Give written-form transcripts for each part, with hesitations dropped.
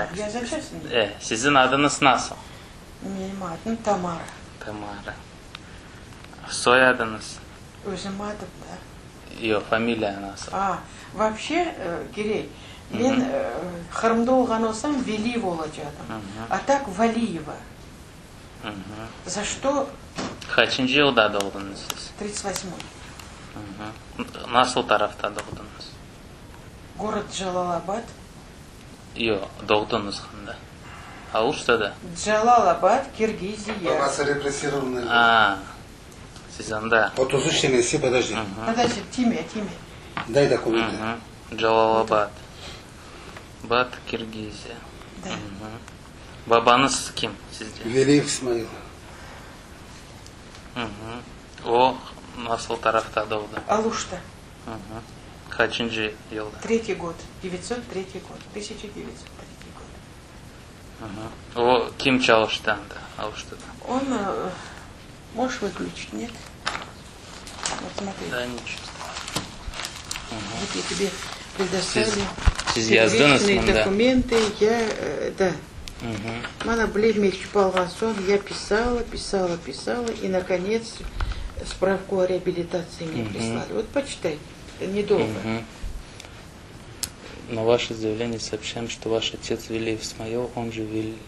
Так. Yazacaqsıñ? E, siziñ adıñız nasıl? Menim adım Tamara. Tamara. Soyadıñız? Özüm adım da. Yoq, familiya nasıl? A, voobşe, Girey, men Qırımda olğan olsam, Veliyeva olacaqdım. A tak Valiyeva. Za çto? Qaçıncı yılda doğdıñız siz? Tridtsat vosmoy. Nasıl tarafta doğdıñız? Gorod Jalal-Abad. Yoq, doğdıñız qanda? Aluştada? Jalal-Abad, Kirgiziya. Babası repressirovanный. A, siz anda. 33 senesi, podojdi. Podojdi, time, time. Day dokumenty. Jalal-Abad. Bad, Kirgiziya. Da. Babañız kim sizde? Veliyev İsmail. O, nasıl tarafta doğdı? Aluşta. Qaçıncı yılda? Tretiy god, devetsot tretiy god, tısyaça devetsot tretiy god. O, kim çalıştı anda, Aluştada? On, możeş vıklüçit, net? Vot smotri. Da, niçego. Vot ya tebe predostavlyu Siz yazdıñız первичные mında? dokumenty, ya, da. Mana bile mektüp alğan soñ, ya pisala, pisala, pisala, i, nakonets, spravku o reabilitatsiyi mne prislali. Vot poçitay, nedolgo. На ваше заявление сообщаем, что ваш отец Велиев Исмаил, он же Вели...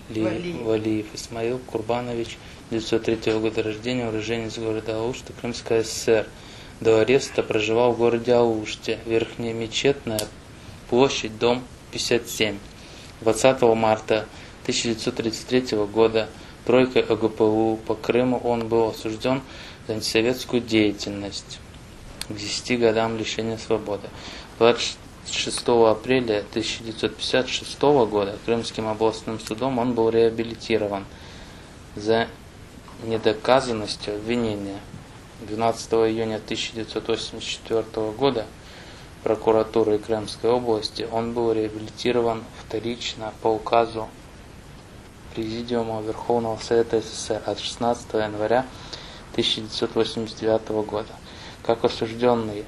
Валиев Исмаил Курбанович, 903 года рождения, уроженец города Алушта, Крымская ССР. До ареста проживал в городе Алуште, Верхнемечетная площадь, дом 57. 20 марта 1933 года тройкой ОГПУ по Крыму он был осужден за антисоветскую деятельность к 10 годам лишения свободы. 26 апреля 1956 года Крымским областным судом он был реабилитирован за недоказанностью обвинения. 12 июня 1984 года прокуратурой Крымской области он был реабилитирован вторично по указу Президиума Верховного Совета СССР от 16 января 1989 года. Как осужденный,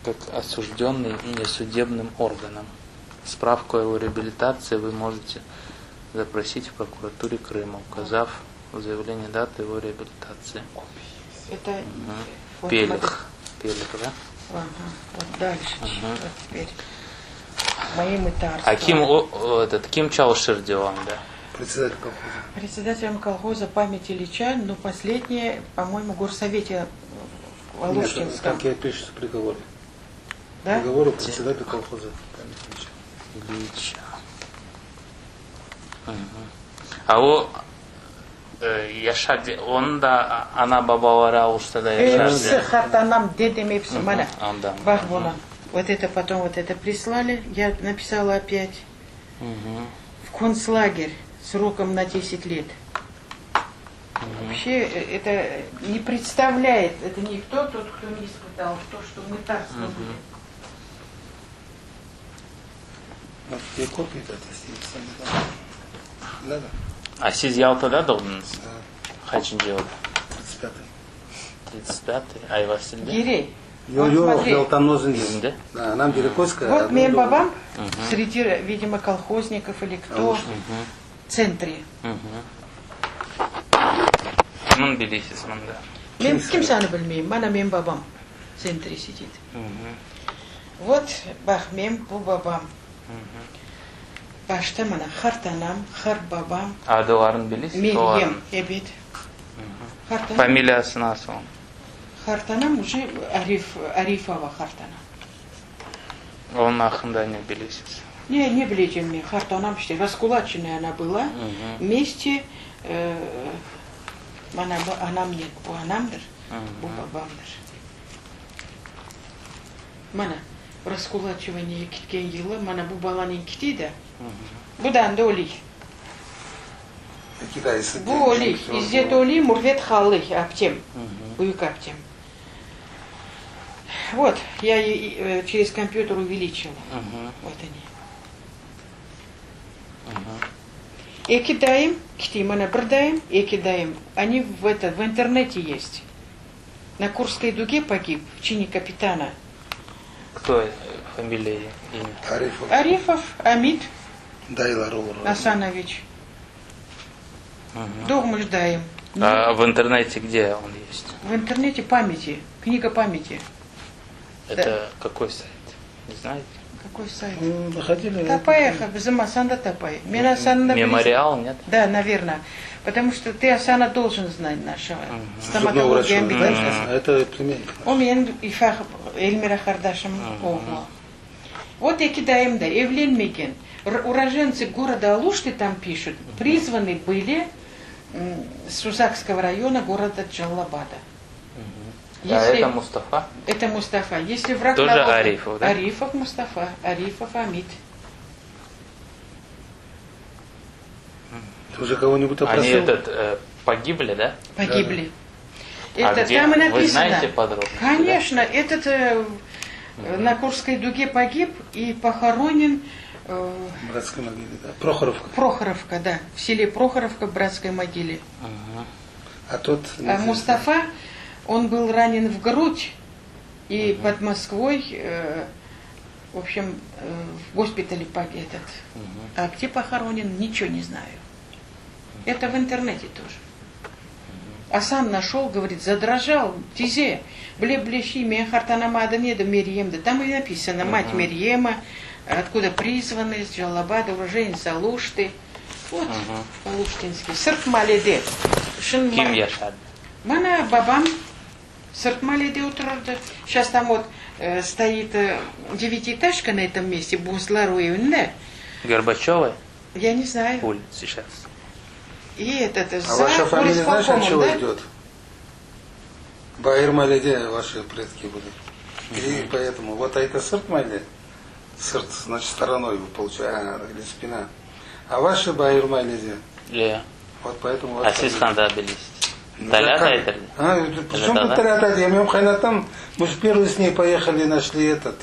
как осужденный несудебным органом. Справку о его реабилитации вы можете запросить в прокуратуре Крыма, указав в заявлении дату его реабилитации. Это вот Пелих. Пелих, да? Ага, вот дальше. Вот теперь. Мои мытарства. А kim o, o, этот, kim çalışırdı anda? Председатель колхоза. Председателем колхоза памяти Ильича, но последнее, по-моему, горсовете в Нет, Алуштинском. так я пишется в приговоре. Да? Приговору председатель колхоза памяти Ильича. Ильича. A o yaşadı, onıñ da ana-babaları Aluştada yaşardı. Episi, qartanam, dedem episi, mana. Anda. Baq bunı. Вот это потом вот это прислали, я написала опять. В концлагерь сроком на 10 лет. Вообще это не представляет, это никто тот, кто не испытал то, что мытарства были. Вот тебе копии дать, если сами да. Надо? A siz Yaltada doğdıñız? Да. Qaçıncı yılda? 35-й. 35-й. Ay Vasilde? Girey, Yo, вот yo, смотри. Ялтанıñ özünde. Özünde? Да, anam Dereköyskaya. Вот menim babam среди, видимо, колхозников или кто в центре. Kimni bilesiz mında? Men kimseni bilmeyim, mana menim babam в центре сидит. Вот baq, menim bu babam. Başta mana qartanam, qartbabam. Adlarını bilesiz? Meryem, ebet. Qartanam. Familiyası nasıl? Qartanam уже Arif, Arifova qartanam. Onıñ aqqında ne bilesiz? Ne, ne bilecegim men, qartanam işte, раскулаченная она была, вместе, mana bu anamnen, bu anamdır, bu babamdır. Mana, raskulaçivaniye ketken yılı, mana bu balanen kete de, bu da anda öley. Bu öley, İzzet öley, Mürvet qalay, aptem, büyük aptem. Вот, я через компьютер увеличила. Вот они. Eki dayım, kete, mana bir dayım, eki dayım, они в, это, в интернете есть. На Курской дуге погиб в чине капитана. Кто? Familiya, imya. Arifov. Arifov Amit Dayıları olur. Asanoviç. Doğmuş dayım. А в интернете где он есть? В интернете памяти, книга памяти. Это какой сайт? Не знаете? Какой сайт? Ну, находили. Tapayıq, bizim Asan da tapay. Men Asan'ı da Мемориал, нет? Да, наверное. Потому что ты Асана должен знать нашего. Зубного Стоматология врача, знаешь, Амбита. а это племянник наш. O menim İfaq Elmira qardaşım oğlu. Вот eki dayım da evlenmegen. Уроженцы города Алушты там пишут, призваны были с Сузакского района города Джалабада. А это Мустафа? Это Мустафа. Если враг Тоже народа- Арифов, да? Арифов Мустафа, Арифов Амит. Ты уже кого-нибудь Они опросил? этот э, погибли, да? Погибли. А Это где? там и написано. Вы знаете подробности? да? Конечно, этот э, на Курской дуге погиб и похоронен э, В братской могиле, да. Прохоровка. Прохоровка, да, в селе Прохоровка в братской могиле. Мгм. А тот... А Мустафа, он был ранен в грудь и под Москвой, э, в общем, э, в госпитале погиб этот. А где похоронен, ничего не знаю. Это в интернете тоже. А сам нашел, говорит, задрожал, tiyze, bile bile şey, men qartanam adı ne edi Meryem, там и написано, мать Мерьема, откуда призваны, из Джалабада, уроженец Алушты. Вот, Алуштинский. Sırt maalede. Şın Kim ma- yaşadı? Mana babam sırt maalede oturırdı. Сейчас там вот э, стоит э, девятиэтажка на этом месте, Bozlar evinde. Горбачевой Я не знаю. улица сейчас. И этот, А за ваша фамилия знаешь, от горисполкомом, чего да? идет? Bayır maalede ваши предки были. И поэтому, вот а это sırt maale, sırt, значит, стороной получается, а, или спина. А ваши bayır maalede, Ле. вот поэтому А ваша siz фамилия. qanda bilesiz? Ну, Talât как? aytırdı. А, при чем тут да? Талят Я menim qaynatam, мы же первые с ней поехали, нашли этот.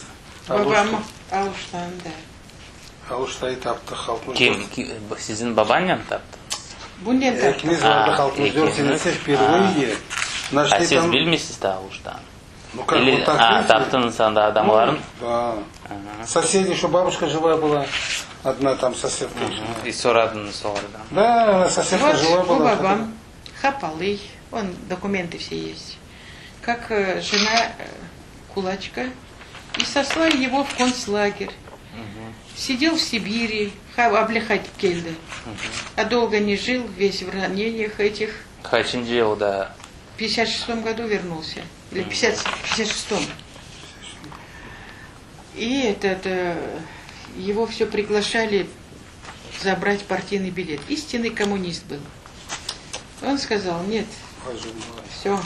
Babam Aluştan, да. Aluştayı taptıq halqımız. Kim? Ki- Siziñ babañnen taptı? Bunen taptıq. Ekimiz А, vardıq 64 ekimiz. senesi впервые. А Нашли siz там... bilmeysiz de Aluştanı? Ну как, Или, вот так, а, видите? taptıñız anda adamların? Ну, да. Соседи, еще бабушка живая была. Одна там соседка. еще. И soradıñız olardan. Да, она соседка Вот живая bu была. babam Хапалый, он документы все есть. Как э, жена э, кулачка, и сослали его в концлагерь. Сидел в Сибири, Ablâhat keldi. А долго не жил, весь в ранениях этих. Qaçıncı yılda В 56 году вернулся. Или в 50, 56-м. И этот, э, его все приглашали забрать партийный билет. Истинный коммунист был. Он сказал, нет, все,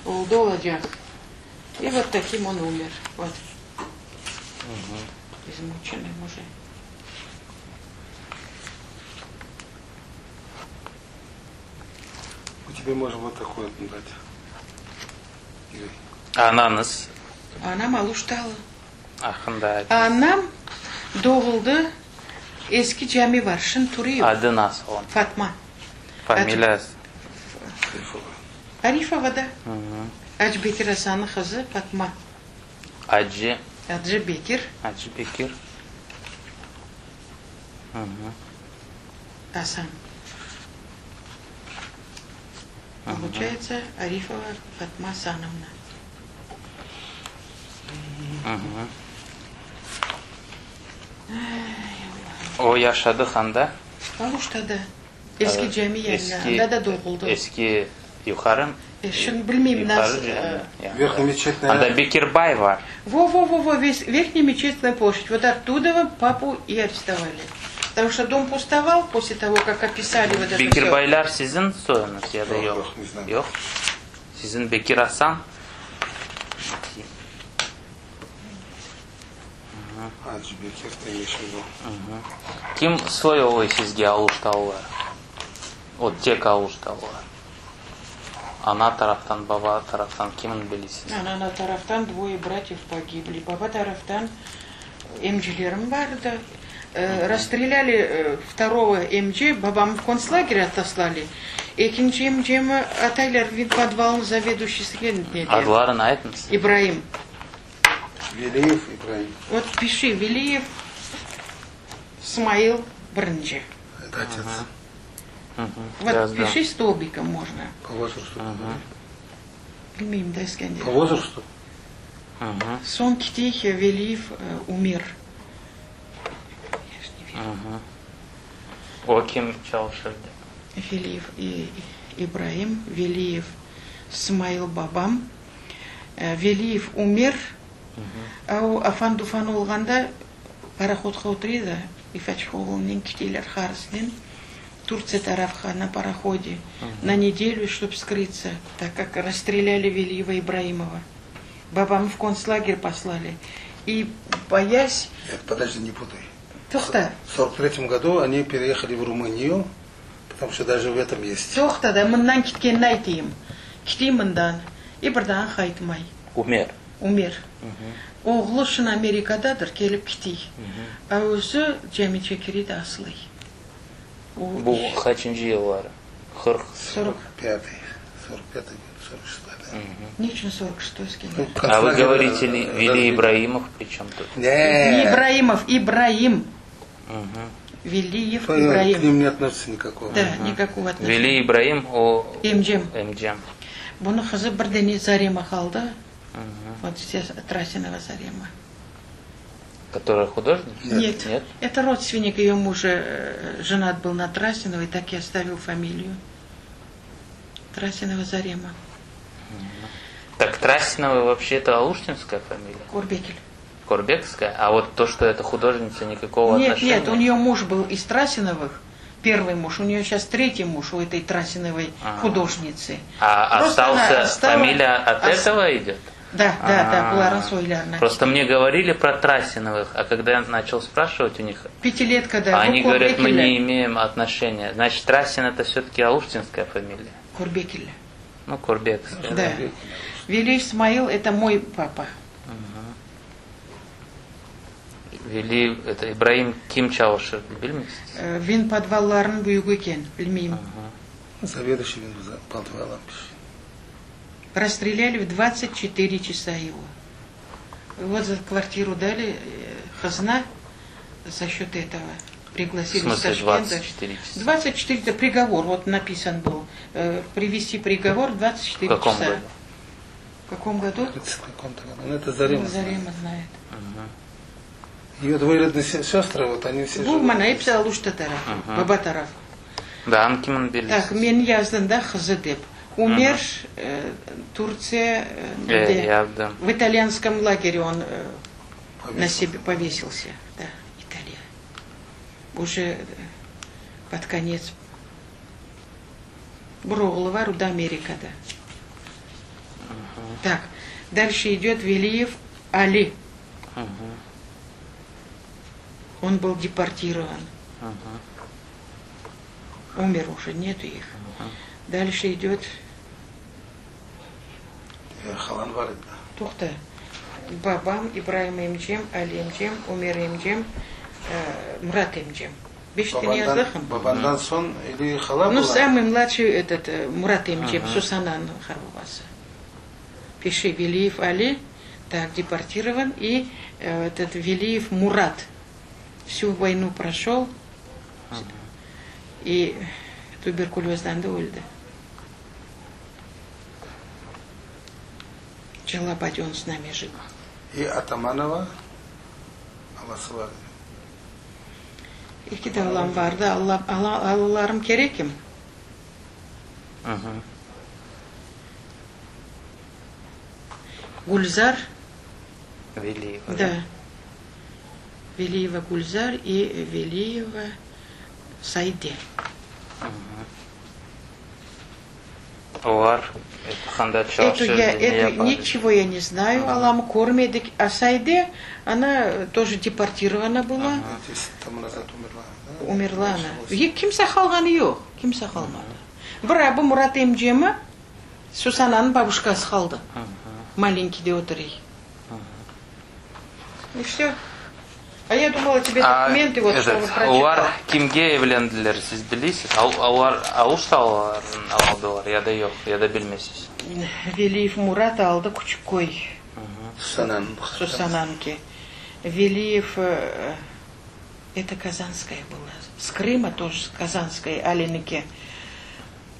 Oldı olacaq. И вот таким он умер. Вот. Измученным уже. Мы тебе можем вот такой вот дать. Игорь. Anañız Anam Aluştalı. aqqında Anam doğuldı eski cami var. Şın Turiyev. adı nasıl onıñ? Fatma. Familiyası? Arifova da. Acı Bekir Asan'ın qızı Fatma. Acı, Acı Bekir Acı Bekir. Асан. Получается Арифова Фатма Асановна. O yaşadı anda. Aluştada. Eski cami yerine. Eski, Anda da doğuldu. Eski yuqarı. E, şın bilmeyim yuqarı nasıl. cami. e, Yani. Верхний мечеть, Anda наверное. Bekir bay var. Во-во-во-во, весь Верхняя мечетная площадь. Вот оттуда папу и арестовали. Потому что дом пустовал после того, как описали вот это Bekir всё. baylar siziñ soyuñız ya da Yoq, yoq? yoq, не знаю. Yoq. Siziñ Bekir Asan? Acı Bekir ты имеешь в виду. Kim soy oluy sizge Aluştalılar? O tek Aluştalılar. Ana taraftan, baba taraftan kimin bilesiz? Ana, ana taraftan двое братьев погибли. Baba taraftan emcilerim vardı. Э, Расстреляли э, второго emce, babamı в концлагерь отослали. Ekinci emcemi ataylar подвалın заведующий Adlarını aytıñız. İbraim. Veliyev İbraim. Vot pişi, Veliyev Smail birinci. Это отец. Vot pişi stolbikom можно. По возрасту. Bilmeyim da, İskender. По возрасту? Soñ kitey Veliyev Umer. Ya ж ne vижу. O kim çalışırdı? Veliyev İbraim, Veliyev Smail babam, Veliyev Umer, a o afan-dufan olğanda parohodqa otura da, İfaçıq oğlunen kiteyler qarısınen Turtsiya tarafqa na parohode na nedelю, ştob skrıться, tak kak rasstrelyali Veliyeva İbraimova. Babamı v kontslager poslali i boyas. Нет, подожди, не путай. Toqta. В 43 году они переехали в Румынию, потому что даже в этом есть. Toqta da, mından kitkenini aytayım. Kitey mından i bir daa qaytmay. Umer. Umer. Oğlu şın Amerikadadır, kelip kitey. A özü camice kire de asılay. O Bu qaçıncı yılları? 40. 40. Пятый. 45 год, 46 да. Ne içün 46 İskender? А вы говорите, Вели Ибраимов при чем тут? Не Не, İbraimov, İbraim. Veliyev К İbraim. ним не относится никакого. Да, никакого отношения. Veli İbraim o Emcem. emcem. Bunıñ qızı bir dane Zarema qaldı. Вот здесь Трасинова Зарема. Которая художник? Нет. Нет? Это родственник ее мужа, э, женат был на Трасиновой, так и оставил фамилию. Трасинова Зарема. Так Трасинова вообще это алуштинская фамилия? Корбекель. Корбекская? А вот то, что это художница, никакого Нет, отношения? нет, у нее муж был из Трасиновых, первый муж, у нее сейчас третий муж у этой Трасиновой А. художницы. А Просто она остался остала- фамилия от ос- этого идет? Да, да, да, А. bularnıñ soylarına. Просто мне говорили про Трасиновых, а когда я начал спрашивать у них, Пятилетка, да. а они bu говорят, мы Korbekeli. не имеем отношения. Значит, Трасин это все-таки алуштинская фамилия. Korbekeli. Ну, Корбекская. Да. Велиев Смаил это мой папа. Veli, это İbraim kim çalışır, bilmeysiz? Э, Vin podvallarınıñ büyügi eken, bilmeyim. Заведующий подвалом. Расстреляли в 24 часа его. Вот за квартиру дали э, хазна за счет этого. Пригласили В смысле с Ташкента. 24 часа? 24 это приговор, вот написан был. Э, Привести приговор 24 В каком часа. году? В каком году? В 30 каком-то году. Ну, это Зарема. Ну, Зарема знает. Ее двоюродные се- сестры, вот они все Bu живут. mana episi Aluşta tarafı, baba tarafı. Да, Ankimin Так, bilirsiz. men yazdım da qızı dep. Umer, э, Турция, э, Э, где yazdım. в итальянском лагере он э, на Повесился. себе повесился. Да, Италия. Уже э, под конец. Bir oğlu bar, o da Amerikada. Так, дальше идет Велиев Али. Он был депортирован. Умер уже, нету их. Дальше идет Э, Halam bar edi. Toqta. Babam, İbraim emcem, Ali emcem, Umer emcem, э, Murat emcem. Beş tane Babandan, yazdıq. babandan soñ или hala Ну, была? самый младший этот э, Murat emcem, Susananıñ qartbabası. Пиши Велиев Али, так, депортирован, и э, этот Велиев Мурат. Всю войну прошел, и туберкулездан da öldi. Джалабаде он с нами жил. И Атаманова halası bar. Eki de alam vardı. Allah, Allah, alalarım kerekim. Мгм. Гульзар, Велиева. да. Велиева Гульзар и Велиева Сайде. Olar anda Эту çalışır, я, ne эту yapar? ничего я не знаю. Alam körmedik. А Сайде, она тоже депортирована была. Здесь тому назад умерла. да? Умерла она. E, Kimse qalğanı yoq. Kimse qalmadı. Bir bu Murat emcemi Susananıñ бабушкасы qaldı. Маленький de oturay. И все. А я думала, тебе А, документы, вот, этот, чтобы прочитал. Olar kimge evlendiler, siz bilesiz? Olar Aluştalılarnı aldılar, ya da yoq, ya da bilmeysiz. Велиев Мурат aldı Küçükköy. Susananıñ. Susananki. Veliyev, это Казанская была. С Крыма тоже Казанская, Aliniki.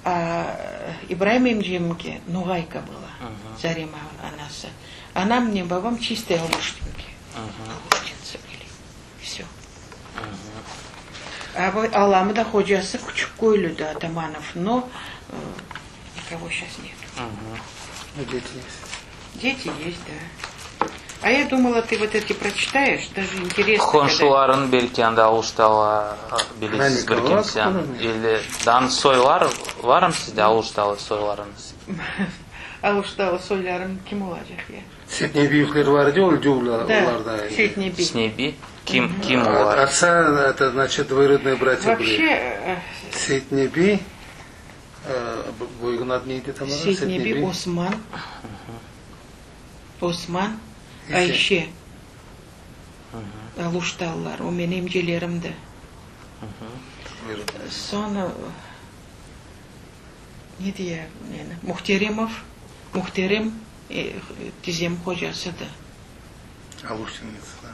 A İbraim emcemniki Noğayka была, Zarema anası. Anamnen babam çistый Aluştinki, aluştinцы были. Vsё. A bu alamı da hocası küçük köylüdi Atamanov, no nikого şas netu. Ну, дети есть. Дети есть, да. А я думала, ты вот эти прочитаешь, даже интересно. когда- Qonşularıñ belki anda Aluştalı bilesiz bir Наникова kimse. откуда? Или daa soylar varmı sizde Aluştalı soylarıñız? Aluştalı soylarım kim olacaq ya? Seytnebiyevler var idi, öldü Да, olarda. Seytnebi. Snebi? Kim, kim olar? Отца, это значит, двоюродные братья Вообще, были. э, Seytnebi, boygun adı neydi tam olarak? Seytnebi Osman, Osman, İse. Ayşe, Aluştalılar, o menim emcelerimdi. Двоюродные. Soñra ne diye yani Muhteremov, Muhterem e, tizem hocasıdı. Алуштинец, да.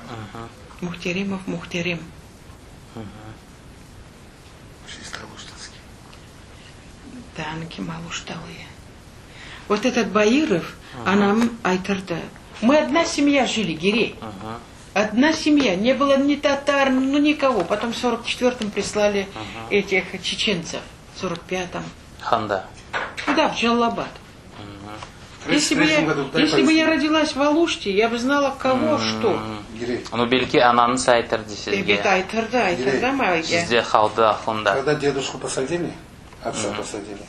Muhteremov Muhterem. Чисто алуштинский. Да, kim Aluştalı. Вот этот Баиров, anam aytırdı. Мы одна семья жили, Гирей. Одна семья, не было ни татар, ну никого. Потом в 44-м прислали этих чеченцев, в 45-м. Anda. Ну да, в Джалабад. В Если бы, я, 33-м году, дай если бы я поясню. родилась в Алуште, я бы знала, кого, что. Гирей, Ну belki anañız aytırdı sizge. Evet, aytırdı, aytırdı ama ya. Sizde qaldı aqlında. Когда дедушку посадили, отца посадили,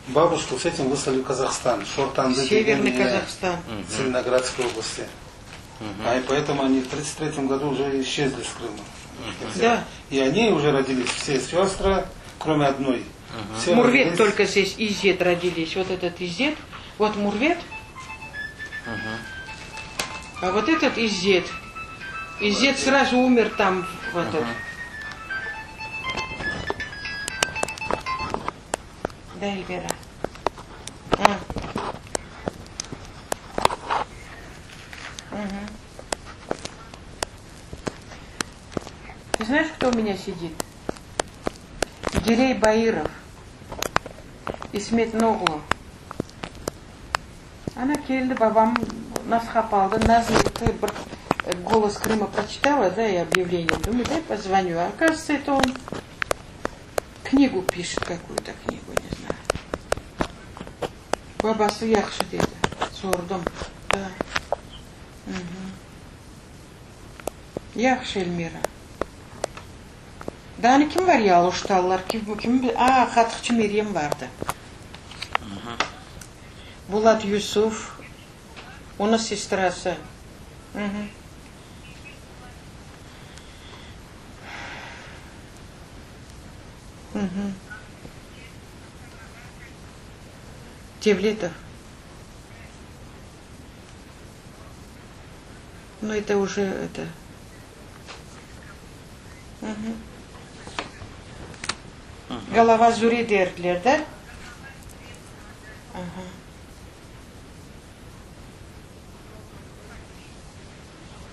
бабушку с этим выслали в Казахстан, Шортанды, Северный деревня, Казахстан. Целиноградской области. А и поэтому они в 33 году уже исчезли с Крыма. Да. И они уже родились, все сестры, кроме одной. Все Мурвет родились- только здесь, Изет родились. Вот этот Изет, вот Мурвет, а вот этот Изет. Изет сразу умер там, в этот. Да, Эльвира? А. Мгм. Ты знаешь, кто у меня сидит? Гирей Баиров. İsmet oğlu. Ana keldi, babam nashap aldı, Nazım bir э, «Голос Крыма» прочитала, да, и объявление. Думаю, дай позвоню. А оказывается, это он книгу пишет, какую-то книгу, не знаю. Babası yahşı dedi. Sordum. Да. Мгм. Yahşı Эльмира. Daa kim var ya Aluştalılar? Kim, kim? Aa, Qatıqçı Meryem vardı. Bulat Yusuf, onıñ sestrası. Мгм. Мгм. Девлетов. Ну, это уже это. Мгм. Голова Зури derdiler, да? Ага.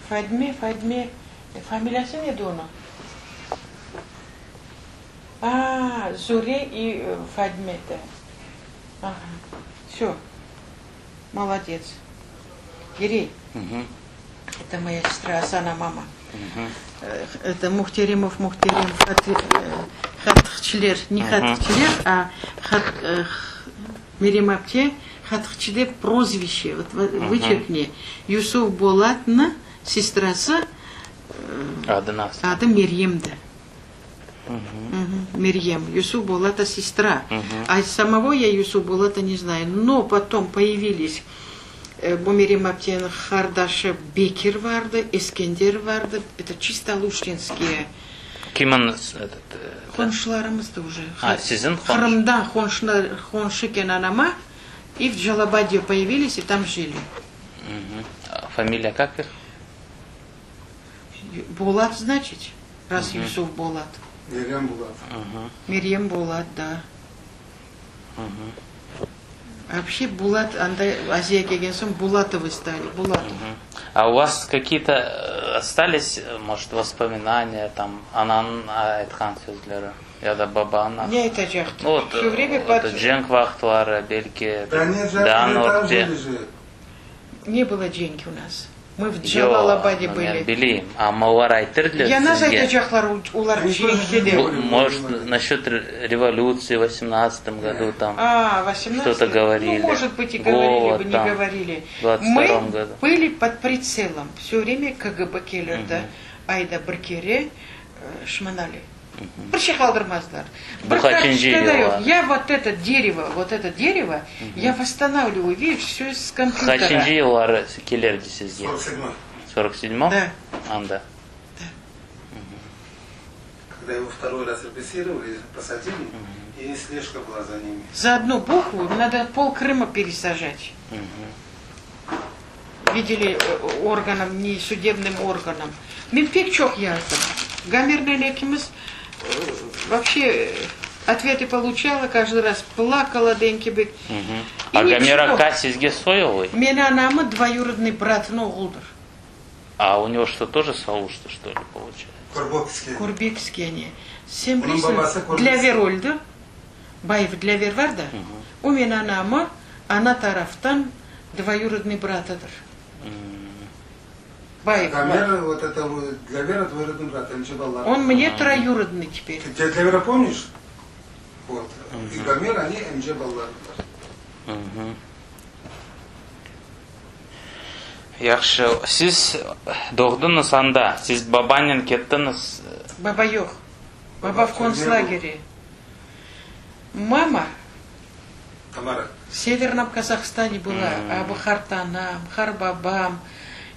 Fadme, Fadme, familiyası neydi onıñ? А, Зуре и э, Фадме, да. Ага. Все. Молодец. Гирей, Мгм. это моя сестра Асана мама. Мгм. Э, Это Мухтеримов, Мухтерим, Хат- э, Qatıqçılar, не Qatıqçılar, а Хат, э, Х- Мерем apte, Qatıqçı dep прозвище, вот вы- вычеркни. Yusuf Bolatnıñ sestrası Adı nasıl? adı Meryemdi. Мгм. Мгм, Мерьем. Юсуф Булата сестра. Мгм. А самого я Юсуф Булата не знаю. Но потом появились э, bu Meryem apteniñ qardaşı Bekir vardı, Eskender vardı. Это чисто алуштинские. Kimniñ этот, э, Qonşularımız da уже. А, siziñ qonş- Qırımda qonşular, qonşı eken anama. И в Джалабаде появились, и там жили. Мгм. А Фамилия как их? Булат, значит, раз Юсуф Булат. Мерьем Булат. Мгм. Мерьем Булат, да. Мгм. Вообще Bulat, anda Aziya kelgen soñ Bulatovı stali, Bulatov. А у вас какие-то остались, может, воспоминания, там, ananıñ aytqan sözleri ya da babanıñ? Ne aytacaqtım? Ну, вот, Всё время под... cenk vaqıtları, belki, Да нет же, daa они там Norte. жили же. Не было деньги у нас. Мы в Джалалабаде Yoq, были. men bileyim, amma olar aytırdılar Ya nasıl sizge? aytacaqlar olar Они тоже cenkte de? жили. Bu, может, насчет революции в 18 году там А, 18 что-то говорили. Ну, может быть, и говорили Голод бы, не там, говорили. в 22 Мы году. были под прицелом. Все время КГБ kelirdi. Ayda bir kere e, şmanali. Bir şey qaldırmazlar. Bu Bir qaçıncı kartoçka da yıl? yoq. Я вот это дерево, вот это дерево, я восстанавливаю, видишь, все с компьютера. Qaçıncı yılları kelirdi sizge? 47 47 Да. Anda. Когда его второй раз репрессировали, посадили, и слежка была за ними. За одну букву надо пол Крыма пересажать. Видели э, органам, не судебным органам. Men pek çoq yazdım. Gamernen ekimiz э, вообще э, ответы получала, каждый раз плакала degen kibi. И А ничего. Gamer aka sizge soy ola? Menim anamnıñ двоюродный bratınıñ oğludır. А у него что, тоже с Алушты, что ли, получается? Корбокский. Корбекский они. Sen Onıñ bilirsiñ, babası Korbekskiy. Dlâver öldi. Bayev Dlâver var da. O menim anamı ana taraftan двоюродный bratıdır. Bayev var. Гамер, вот это вот, Дилявера двоюродный брат, emce balalar. Он мне троюродный теперь. Ты дядя Дилявера помнишь? Вот. И Гамер, они emce balalar. Yahşı, siz doğdıñız anda, siz babanen kettiñiz. Baba yoq. Baba в концлагере. Мама Тамара. в Северном Казахстане была. A bu qartanam, qartbabam,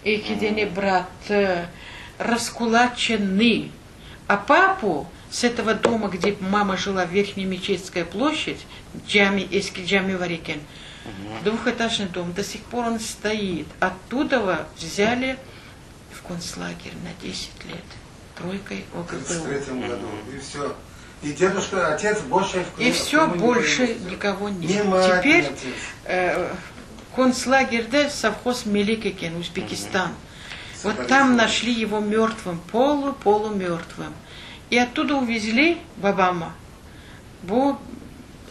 eki dane bratı, раскулачены. А папу с этого дома, где мама жила, Верхнемечетская площадь, cami, eski cami bar eken, двухэтажный дом, до сих пор он стоит. Оттуда взяли в концлагерь на 10 лет. Тройкой В ОГПУ. 33 году. И все. И дедушка, отец больше в И Крыму все, не больше появился. никого нет. Ни мать, Теперь ни отец. э, концлагерь, совхоз Мелик eken, Узбекистан. Вот Собрались. там нашли его мертвым, полу, полумертвым. И оттуда увезли babamı. Bu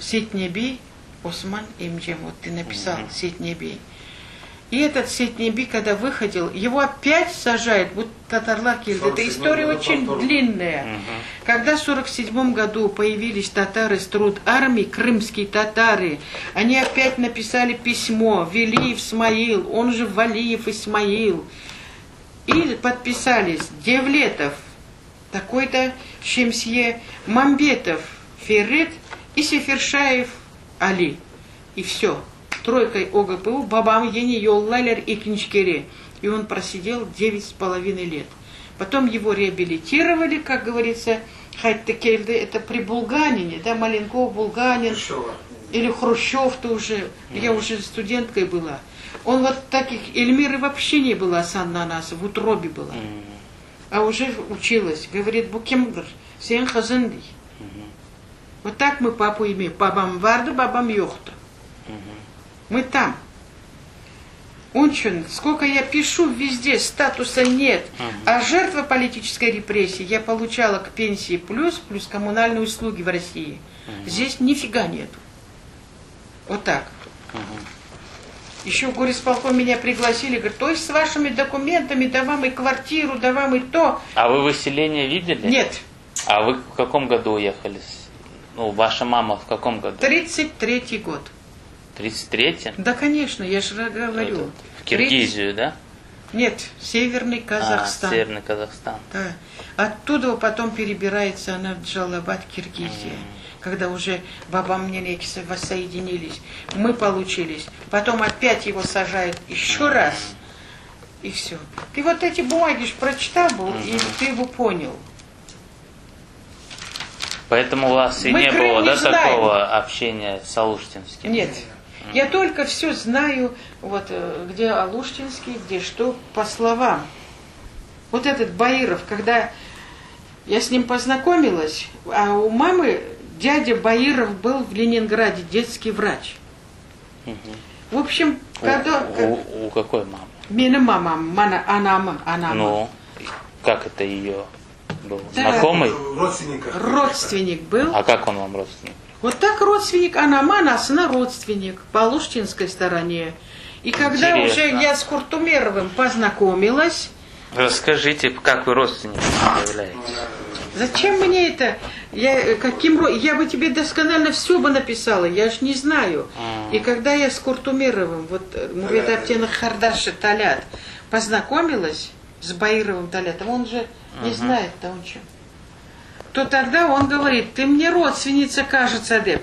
Сетнеби Осман emcem, вот ты написал Сетнеби. И этот Сетнеби, когда выходил, его опять сажают, вот tatarlar keldi. Эта 47 история году очень повторно. длинная. Когда в 47 году появились татары с труд армии, крымские татары, они опять написали письмо Велиев Смаил, он же Валиев Исмаил. И подписались Девлетов, такой-то Шемсье, Мамбетов, Феррит и Сефершаев Али. И все. Тройкой ОГПУ babamı kene yollaylar ekinci kere. И он просидел девять с половиной лет. Потом его реабилитировали, как говорится, qayttı keldi, это при Булганине, да, Маленков, Булганин, Хрущева. или Хрущев-то уже, я уже студенткой была. Он вот таких, Эльмиры вообще не было, Асан на нас, в утробе была. А уже училась. Говорит, bu kimdir, seniñ qızıñ dey. Вот так мы папу имеем. Babam vardı, babam yoqtı. Мы там. Onıñ içün, сколько я пишу везде, статуса нет. А жертва политической репрессии я получала к пенсии плюс, плюс коммунальные услуги в России. Здесь нифига нету. Вот так. Еще в горисполком меня пригласили, говорят, то есть с вашими документами, да вам и квартиру, да вам и то. А вы выселение видели? Нет, А вы в каком году уехали? Ну, ваша мама в каком году? 33-й год. В 33-м? Да, конечно, я же говорю. Этот, В Киргизию, да? Нет, Северный Казахстан. А, Северный Казахстан. Да. Оттуда потом перебирается она в Джалабад, Киргизия. Когда уже babamnen ekisi воссоединились, мы получились. Потом опять его сажают еще раз. И все. Ты вот эти бумаги ж прочитал был, и ты его понял. Поэтому у вас и Мы не Крым было, не да, знаем. такого общения с Алуштинским? Нет. Я только все знаю, вот э, где Алуштинский, где что, по словам. Вот этот Баиров, когда я с ним познакомилась, а у мамы дядя Баиров был в Ленинграде, детский врач. В общем, когда... У, у, у какой мамы? Menim mamam, mana anamı, anamı. Ну, как это ее был? Да. Знакомый? Родственников. Родственник был. А как он вам родственник? Вот так родственник, anama anasına родственник по Алуштинской стороне. И когда Интересно. уже я с Куртумеровым познакомилась, Расскажите, как вы родственником являетесь? зачем мне это? Я, э, каким, ро- я бы тебе досконально все бы написала, я ж не знаю. И когда я с Куртумеровым, вот э, Мурет apteniñ qardaşı Талят, познакомилась с Баировым Талятом, он же не знает-то он чем, то тогда он говорит, ты мне родственница, кажется, dep.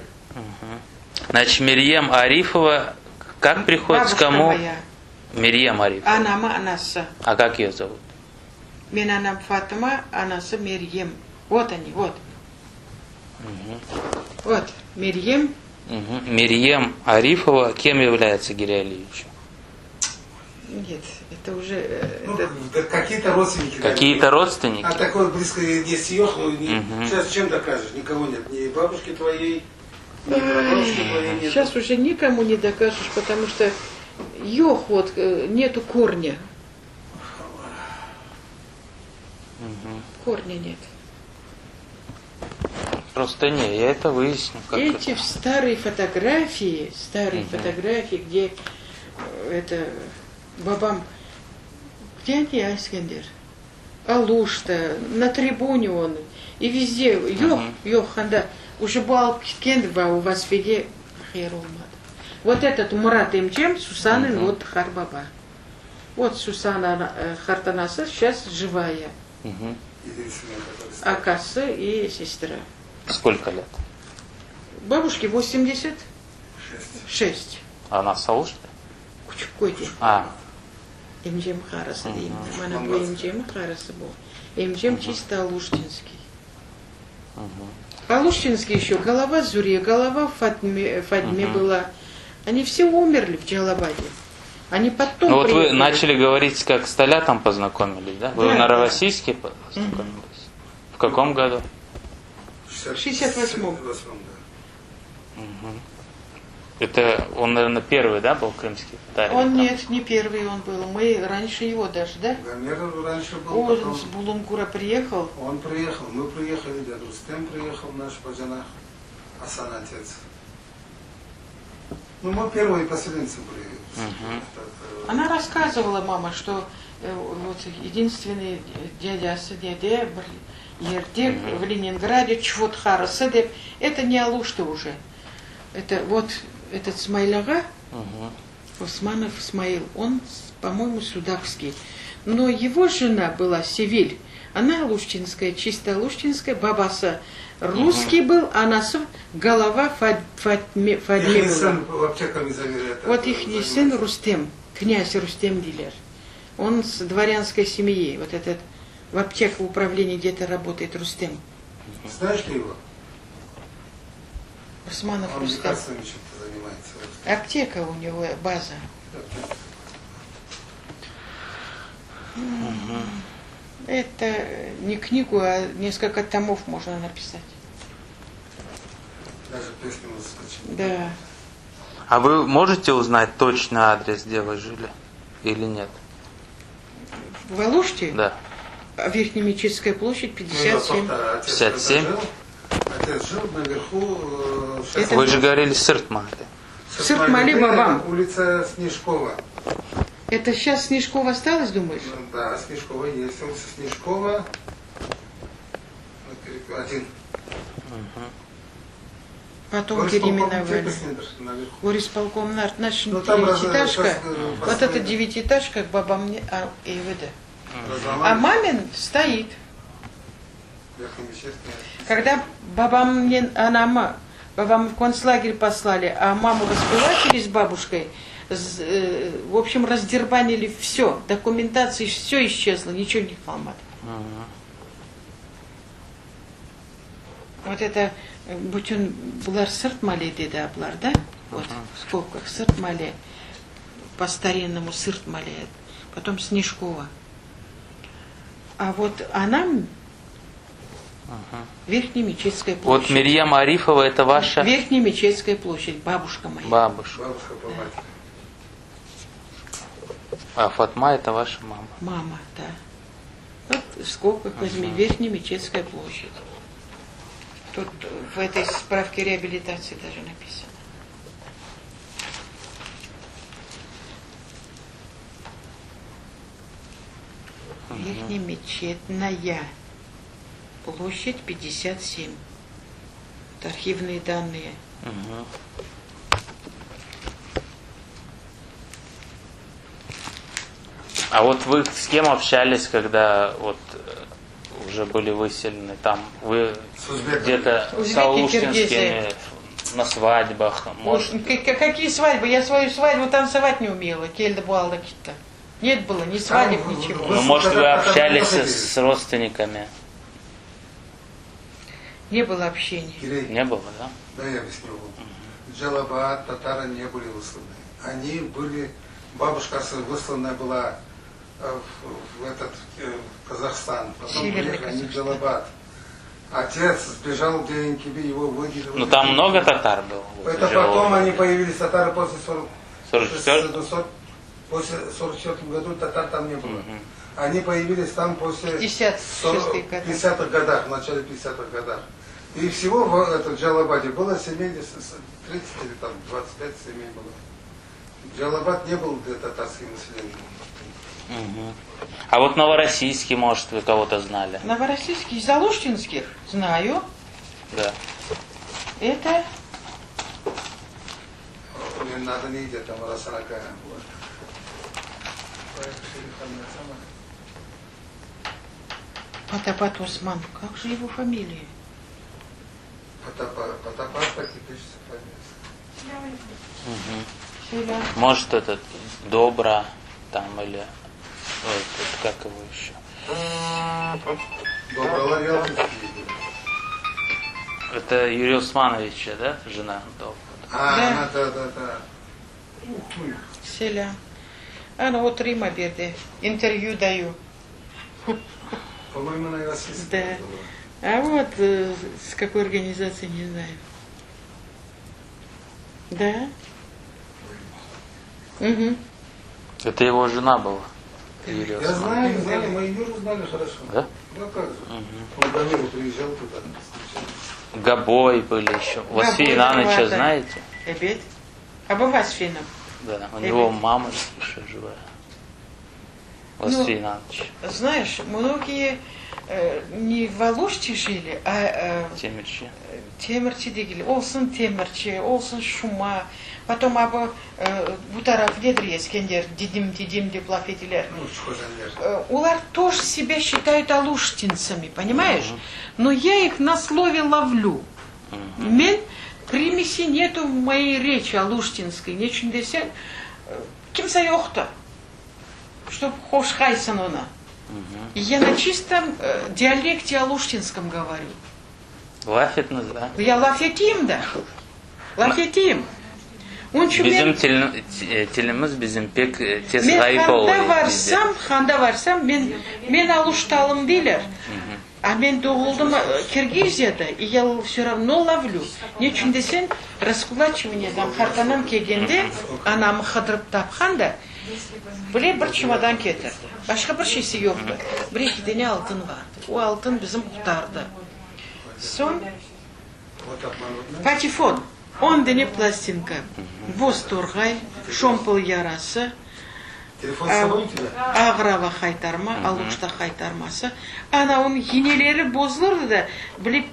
Значит, Мирьем Арифова как приходится Бабушка кому? моя, Мирьем Арифова. Anamı anası. А как ее зовут? Menim anam Fatıma, anası Meryem. Вот они, вот. Вот, Мерьем. Мгм. Мирьем Арифова кем является Гирей Алиевичу? Нет, это уже... э, Ну, это- да какие-то родственники. да. Какие-то родственники? А такой близко есть yoq, ну, не- сейчас чем докажешь? Никого нет. Ни бабушки твоей, ни прабабушки твоей нет. Сейчас уже никому не докажешь, потому что yoq вот, э, нету корня. Корня нет. Просто не, я это выясню. Как Эти это. старые фотографии, старые фотографии, где э, это babam, где они, Аскендер? Алушта, на трибуне он, и везде, yoq, yoq, anda, уже bu alıp ketken u vazifege hayır olmadı. Вот этот Мурат emcem, Сусанин, вот qartbaba. Вот Сусана э, qartanası сейчас живая. Мгм. Единственная, которая стала. Aqası и сестра. Сколько лет? Бабушке 86. Шесть. Она в Алуште? Küçük А, Emcem qarısı deyim. Mana bu emcem qarısı bu. Emcem чисто Алуштинский. Алуштинский еще, голова Зуре, голова Фатме, Фатме была. Они все умерли в Джалабаде. Они потом ну вот вы приехали. начали говорить, как с Талятом познакомились, да? Вы Да, на да. Новороссийске познакомились? В каком году? В 68-м. 68-м, да. Это он, наверное, первый, да, был крымский татарин? Он там? нет, не первый он был. Мы раньше его даже, да? Гомер раньше был, Он потом с Булунгура приехал. он приехал, мы приехали, дядя Рустем приехал, наш bacanaq, Асан отец. Ну, мы первые поселенцы были. Это, э, Она рассказывала, мама, что э, вот единственный дядяsı dede bir yerde в Ленинграде çufut qarısı dep. Это не Алушта уже. Это вот этот Смаил ağa, Мгм. Османов Смаил, он, по-моему, судакский. Но его жена была Севиль. Она алуштинская, чисто алуштинская, babası русский был, а anası голова Фад- Фатме, Фадме Их была. сын в аптеками завели. это, Вот их занимался. сын Рустем, князь Рустем deyler. Он с дворянской семьи, вот этот в аптеке управлении где-то работает Рустем. Знаешь ли его? Османов Он Рустем. лекарствами чем-то занимается. Аптека у него, база. Аптека. Это не книгу, а несколько томов можно написать. Даже песню можно сочинить. Да. А вы можете узнать точный адрес, где вы жили? Или нет? В Алуште? Да. А Верхнемечетская площадь Ну, 57. да, отец 57? когда жил, отец жил наверху. э, щас- Это- Вы же говорили Сырт-Махале. Сырт-Махале babam. Улица Снежкова. Это сейчас Снежкова осталось, думаешь? Ну, Да, Снежкова есть. Улица Снежкова. На перек- Один. Потом Горисполком переименовали. Тепесный наверху. Горисполком нар- наша Ну, там раз- девятиэтажка. раз- э, Вот эта построили. девятиэтажка, babam не, а, ИВД. Разломали. А мамин стоит. Верхнемечетская. Когда babam мне, anamı, babam в концлагерь послали, а маму раскулачили с бабушкой, з- э, в общем, раздербанили все, документации, все исчезло, ничего не qalmadı. Вот это э, bütün bular Sırt Male dedi ablar, да? Вот, в скобках Sırt Male, по старинному Sırt Male, потом Снежкова. А вот anam. Verhnemeçetskaya Вот площадь. Мерьем Арифова, это ваша Верхнемечетская площадь, бабушка моя. бабушка. Бабушка по матери. А Фатма это ваша мама. Мама, да. Вот в скобках возьми, Верхнемечетская площадь. Тут в этой справке реабилитации даже написано. Верхнемечетная площадь 57. Вот архивные данные. Мгм. А вот вы с кем общались, когда вот э, уже были выселены там? Вы С узбеками. где-то с Узбеки, алуштинскими на свадьбах, может? Уж к- Какие свадьбы? Я свою свадьбу танцевать не умела. Кельда буалда китта. Нет было ни свадеб, Там, ничего. Ну, может, вы Когда татары общались выходили. с родственниками? Не было общения. Кирей, Не было, да? да, я объясню вам. Джалабад татары не были высланы. Они были, бабушка высланная была э, в, в этот э, в Казахстан. Потом Северный приехали они в Казахстан. Джалабад. Отец сбежал в Денькиби, его выгнали. Ну, там много татар было? вот, Это в Джалалабаде? потом они появились, татары после 40, 44? 600 после 44 году татар там не было. Они появились там после 56-х годах. 50-х годах, в начале 50-х годах. И всего в этом Джалабаде было семей, 30 или там 25 семей было. Джалабад не был для татарского населения. Мгм. А вот Новороссийский, может, вы кого-то знали? Новороссийский, из Алуштинских знаю. Да. Это Не надо не идти, там Расарака. Потапат Осман. Как же его фамилия? Потапа, Потапа, так и пишется фамилия. Селя. Может, этот Добра там или ой, этот, как его еще? Добрала Ялтинский были. Это Юрия Усмановича, да, жена Добра? А, Да. она, да, да, да. Ух ты. Селя. Ana oturayım bir yerde. Интервью даю. По-моему, она и российская Да. была. А вот э, с какой организации, не знаю. Да? Угу. Это его жена была. Юрия Я Усмановича. знаю, знаю, мы Юру знали хорошо. Да? Да, как же. Он до Миру приезжал туда, встречались. Габой были еще. Васфи Габой, Ивановича Габата. знаете? Обед. А Бабасфином. Да, у него мама еще живая. Васфи Иванович. Знаешь, многие э, не в Алуште жили, а э, Темирчи. Temirçi degil, olsun Temirçi, olsun Şuma. Потом abı e, bu taraf nedir Eskender, didim didim dep laf eteler. Ну, Чхожанер. Э, Olar тоже себя считают алуштинцами, понимаешь? Но я их на слове ловлю. Men примеси нету в моей речи алуштинской. Neçün deseñ, kimse yoqtı, чтоб qoşqaysıñ onı. И я на чистом э, диалекте алуштинском говорю. Laf etiñiz, да? Ya laf eteyim de. Laf eteyim. Onıñ içün Bizim men, til, tilimiz bizim pek e, tez men ğayıp handa oluyor bizde. varsam, handa varsam, men, men aluştalım deyler. А men doğuldım e, Kirgiziyada, и я все равно ловлю. Neçün deseñ, раскулачивание dan qartanam kelgende, anamı qıdırıp tapqan da, bile bir çemodan ketirdi. Başqa bir şeysi yoqtı. Bir eki dane altın vardı. O altın bizim qurtardı. Soñ Вот обманут, да? patefon, 10 dane plastinka, Boz torğay, Şompol yarası, Телефон с собой у тебя? Ağrava haytarma, Aluşta haytarması. Ana onıñ ineleri bozulırdı da, bilip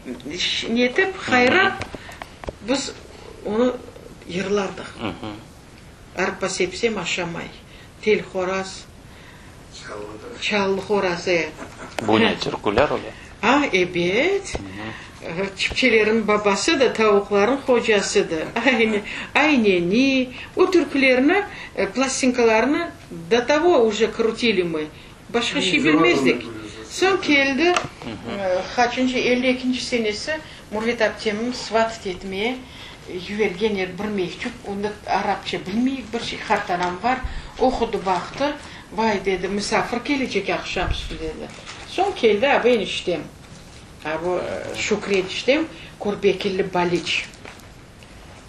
netip, hayrap, biz onı yırlardıq. Arpa sepsem aşamay. Tel horaz, Çallı, да. çallı horazı. Bu ne, türküler öyle? A, ebet. Çipçelerin babası da, tavuqların hocası da. Aynı, ayneni. O türkülerini, e, plastinkalarını до того уже крутили мы. Başqa şey bilmezdik. Soñ keldi, e, qaçıncı, 52 senesi Murvet aptemim сватать etmeye yibergen edi bir mektüp. Onda arapça bilmeyik bir şey, qartanam bar. Oqudı, baqtı. Vay dedi, misafir kelecek aqşam üstü dedi. Soñ keldi, abı eniştem. Ha bu Şükri eniştem Körbekilli Baliç.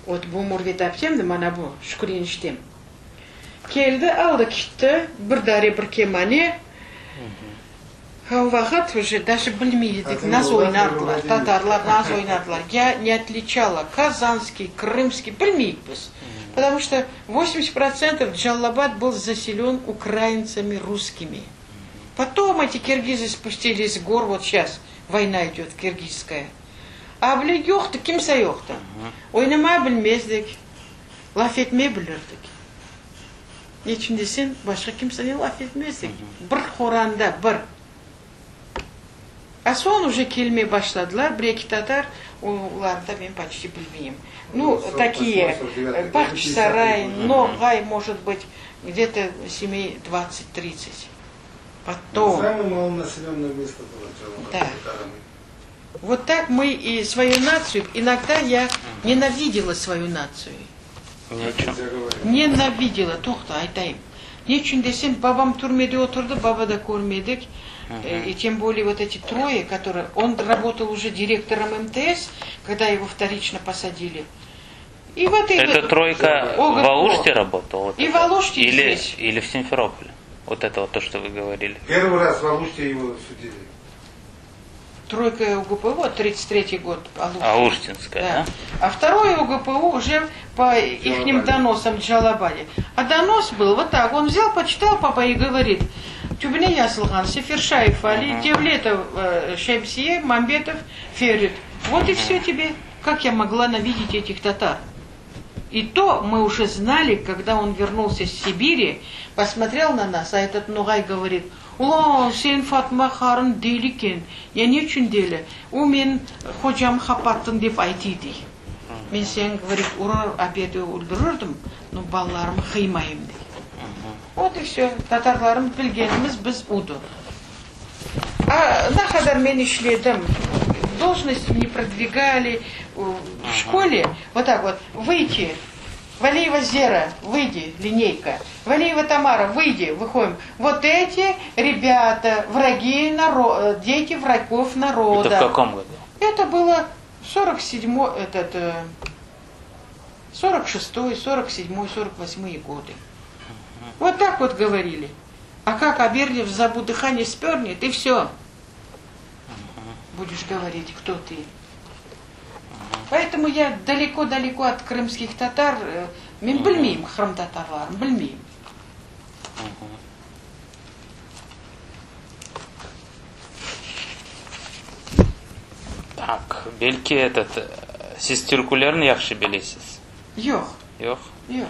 Ot bu Mürvet aptem de mana bu Şükri eniştem. Keldi, aldı kitti, bir dare, bir kemane. Ha o vaqıt uje daje bilmey edik, nasıl oynardılar, tatarlar nasıl oynardılar. Ya ne otliçala, kazanskiy, krımskiy, bilmeyik biz. Потому что 80 protsentov Джаллабад был заселен ukraintsami, russkimi. Потом эти kirgizы spustились с gor, вот şas voyna idöt kirgizskaya. A bile yoqtı, kimse yoqtı. Oynama bilmezdik, laf etme bilirdik. Neçün desen, başqa kimsenen laf etmezdik. Bir qoranda, bir. A soñ uje kelmey başladılar, bir-eki tatar, olarnı da men poçti bilmeyim. Nu, takiye, Bağçasaray, Noğay, может быть, gde-to semey dvadtsat, tridtsat. Потом. Самое малонаселенное место было Джалалабад Да. татарами. Вот так мы и свою нацию, иногда я ненавидела свою нацию. Neçün? Нельзя говорить. Ненавидела, toqta, aytayım. Neçün desem, babam türmede oturdı, baba da körmedik. И тем более вот эти трое, которые... Он работал уже директором МТС, когда его вторично посадили. И вот Это и тройка ОГПУ. в Алуште работала? Вот И это? в Алуште, и или, здесь. или в Симферополе? Вот это вот то, что вы говорили. Первый раз в Алуште его судили. Тройка ОГПУ, вот 33-й год. Алушта. Алуштинская, да? Да. А второй ОГПУ уже по ихним Джалалабаде. доносам Джалабаде. А донос был вот так. Он взял, почитал папа и говорит, Tübüne yazılğan Seferşayev Ali, Devletov Şemsiye, Mambetov Ferit. Вот и все тебе. Как я могла навидеть этих татар? И то мы уже знали, когда он вернулся с Сибири, посмотрел на нас, а этот Нугай говорит, Ulan sen Fatma qarıñ deli eken. Ya neçün deli? O men hocamı qapattıñ dep aytı dey. Men seni, говорит, urar obed öldürirdim, no balalarımı qıymayım dey. Vot i vse. Tatarlarım bilgenimiz biz udı. A ne qadar men işledim, должность ne prodvigali, v şkole, vot tak vot, vıyti, Valiyeva Zera, vıydi, lineyka, Valiyeva Tamara, vıydi, vıhodim. Vot eti rebâta, vragi naro, deti vragov naroda. Это в каком году? Это было 47-й, этот, 46-й, 47-й, 48-е годы. Вот так вот говорили. А как Аберлев забу дыхание спернет, и все. Будешь говорить, кто ты. Поэтому я далеко-далеко от крымских татар, men bilmeyim Qırım tatarların, bilmeyim. Tak, belki etot, siz türkülerni yahşı bilesiz? Yoq. Yoq? Yoq.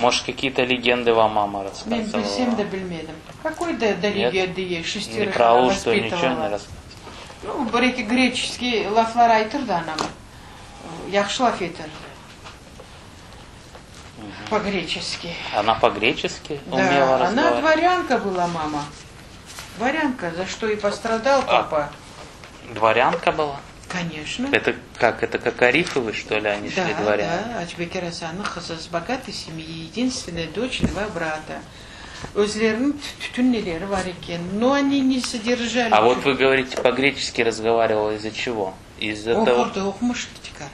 Может, какие-то легенды вам мама Men рассказывала? bilsem de bilmedim. Какой da da Нет? легенды ей Не шестерых про она Алушту ничего не воспитывала? рассказывала? Nu, bir-eki greçeskiy laflar aytırdı anam. Yahşı laf etirdi. По-гречески. Она по-гречески умела Да, она разговаривать? дворянка была, мама. Дворянка, за что и пострадал А. папа. Дворянка была? Конечно. Это как? Это как Арифовы, что ли, они Да, шли дворяне? да, Ачбекир Асаннıñ qızı с богатой семьи, единственная дочь, два брата. Özleriniñ tütün neleri bar eken, но они не содержали. А вот вы говорите, по-гречески разговаривала из-за чего? Из-за того, Oqurdı, oqumış tикara.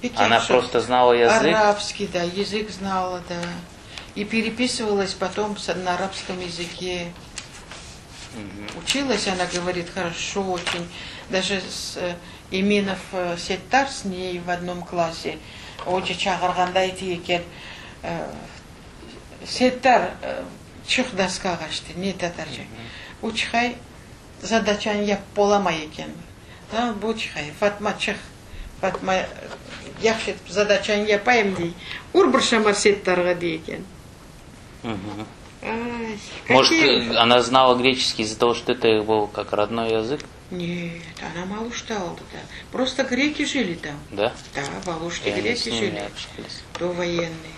Pek она yahşı. просто знала язык? Арабский, да, язык знала, да. И переписывалась потом на арабском языке. Училась, она говорит, хорошо очень. Даже с Эминов Сеттар с ней в одном классе. Oca çağırğanda aytı eken, Settar, çıq doskağa, işte, ne tatarca. O çıqay, zadaçanı yapıp olamay eken. Bu çıqay, Fatma, çıq. Fatma, yahşı etip zadaçanı yapayım, dey. Ur bir şamar Settarğa, dey eken. Ay, Может, какие... она знала греческий из-за того, что это их был как родной язык? Нет, она Алушта aldı да. Просто греки жили там. Да? Да, в Алуште И они греки с ними жили. общались. Довоенные.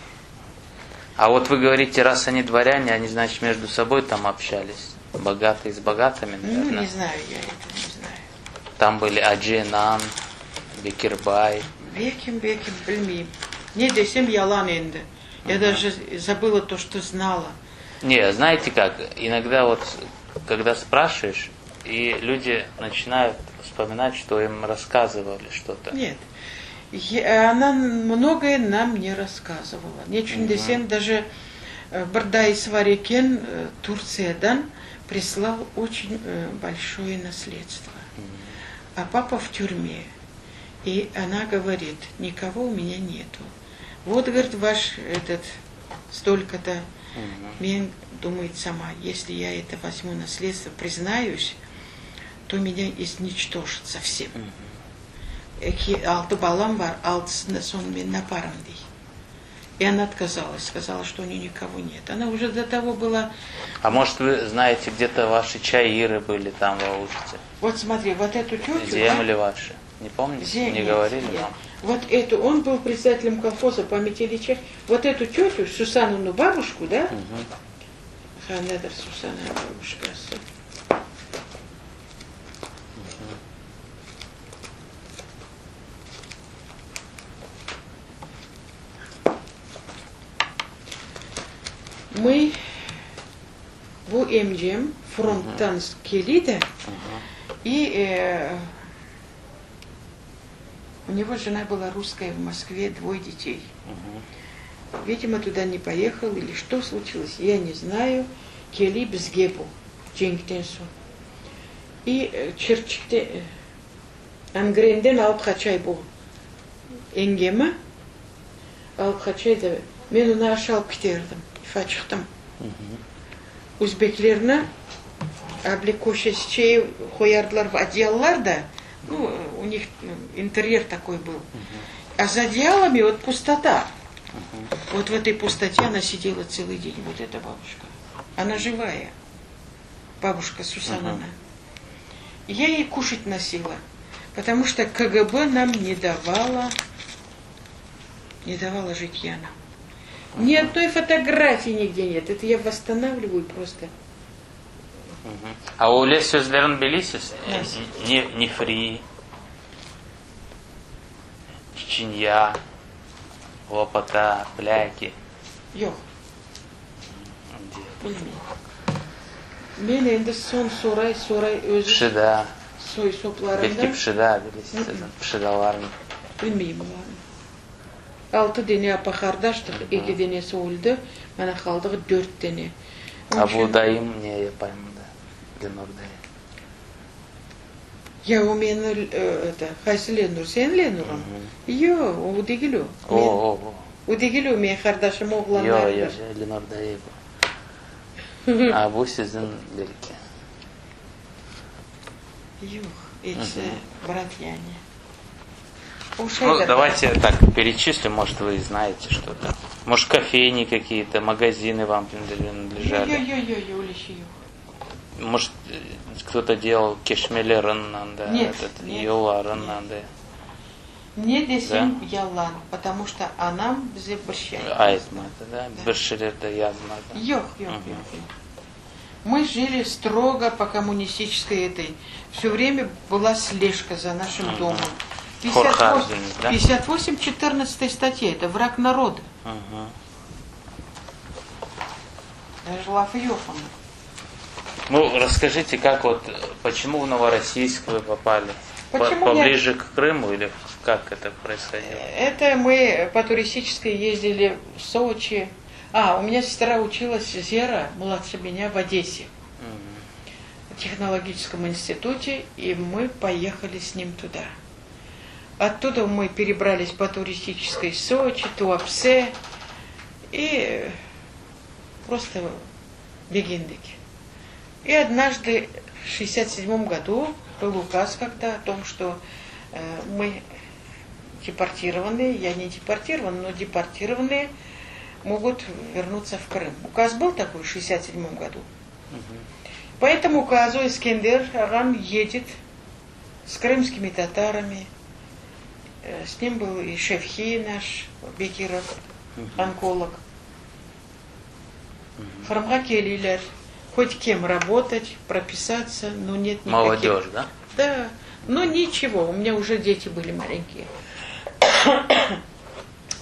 А вот вы говорите, раз они дворяне, они, значит, между собой там общались. Богатые с богатыми, Ну, наверное. не знаю я это, не знаю. Там были Аджи Нан, Бекирбай. Belkim, belkim, bilmeyim. Ne desem yalan endi. Я даже забыла то, что знала. Не, знаете как, иногда вот, когда спрашиваешь, и люди начинают. вспоминать, что им рассказывали что-то. Нет. Она многое нам не рассказывала. Neçün deseñ, даже bir dayısı bar eken, Turtsiyadan прислал очень большое наследство. А папа в тюрьме. И она говорит, никого у меня нету. Вот, говорит, ваш этот столько-то. Men, думает сама, если я это возьму наследство, признаюсь, то меня изничтожат совсем. Eki, altı balam bar, altısını soñ men naparım, dey. И она отказалась, сказала, что у нее никого нет. Она уже до того была... А может, вы знаете, где-то ваши чаиры были там в Алуште? Вот смотри, вот эту тетю... Земли да? ваши. Не помните? Зем... Не говорили нет. вам? Вот эту, он был председателем колхоза памяти Ильича. Вот эту тетю, Сусанну бабушку, да? Угу. Ханедр Сусанна бабушка. Мы bu emcem fronttan kele de и э, у него жена была русская в Москве, двое детей. Видимо, туда не поехал или что случилось, я не знаю. Kele bizge bu cenkten soñ. И Çirçikte Angrenden alıp qaçay bu eñgemi, alıp qaçay da, men onı aş alıp kiterdim, ifa çıqtım. Özbeklerni able köşesçe qoyardılar в одеялlar da, ну, у них интерьер такой был. А за одеялами вот пустота. Вот в этой пустоте она сидела целый день, вот эта бабушка. Она живая, бабушка Сусанна. Я ей кушать носила, потому что КГБ нам не давала, не давала житья нам. Ни одной фотографии нигде нет. Это я восстанавливаю просто. A öyle sözlerini bilesiz? Ne, nefri, çiçinya, lopata, plâki. Yoq. Bilmeyim. Men endi soñ soray, soray özü Pşıda. soy-soplarından. Belki pşıda bilesiz, pşıdalarnı. Bilmeyim olarnı. Altı dene apa-qardaştıq, eki denesi öldi, mana qaldıq dört dene. A bu dayım ne yapay mında, Lenur dayı? Ya o meni, eto, qaysı Lenur, seniñ Lenurıñ? Yoq, o degil o. O, o, o. O degil o, menim qardaşım oğlanlarıdır. Yoq, yoq, Lenur dayı bu. A bu siziñ belki. Yoq, ekisi bratья ne. O Ну, şeydir. давайте так перечислим, может, вы знаете что-то. Может, кофейни какие-то, магазины вам принадлежали. Yoq, yoq, yoq, yoq, öyle şey yoq. Может, кто-то делал keşmelerin da, Нет, этот, нет, yolların da. Ne desem yalan, потому что anam bize bir şey Aytmadı, da? Bir şeyler de yazmadı. Yoq, yoq, yoq, yoq. Мы жили строго по коммунистической этой. Все время была слежка за нашим домом. Qorqardıñız, da? 58, 14 статья, это враг народа. Даже lafı yoq onıñ. Ну, расскажите, как вот, почему в Новороссийск вы попали? Почему Поближе я... к Крыму или как это происходило? Это мы по туристической ездили в Сочи. А, у меня сестра училась, Зера, младше меня, в Одессе. В технологическом институте, и мы поехали с ним туда. Оттуда мы перебрались по туристической Сочи, Туапсе, и просто begendik. И однажды в 67 году был указ когда о том, что э, мы депортированные, я не депортирован, но депортированные могут вернуться в Крым. Указ был такой в 67 году. По этому указу Эскендер ağam едет с крымскими татарами. Э, с ним был и Шевхи наш, Бекиров, онколог. Qırımğa keleler, хоть кем работать, прописаться, но нет никаких. Молодежь, да? Да, но ничего, у меня уже дети были маленькие.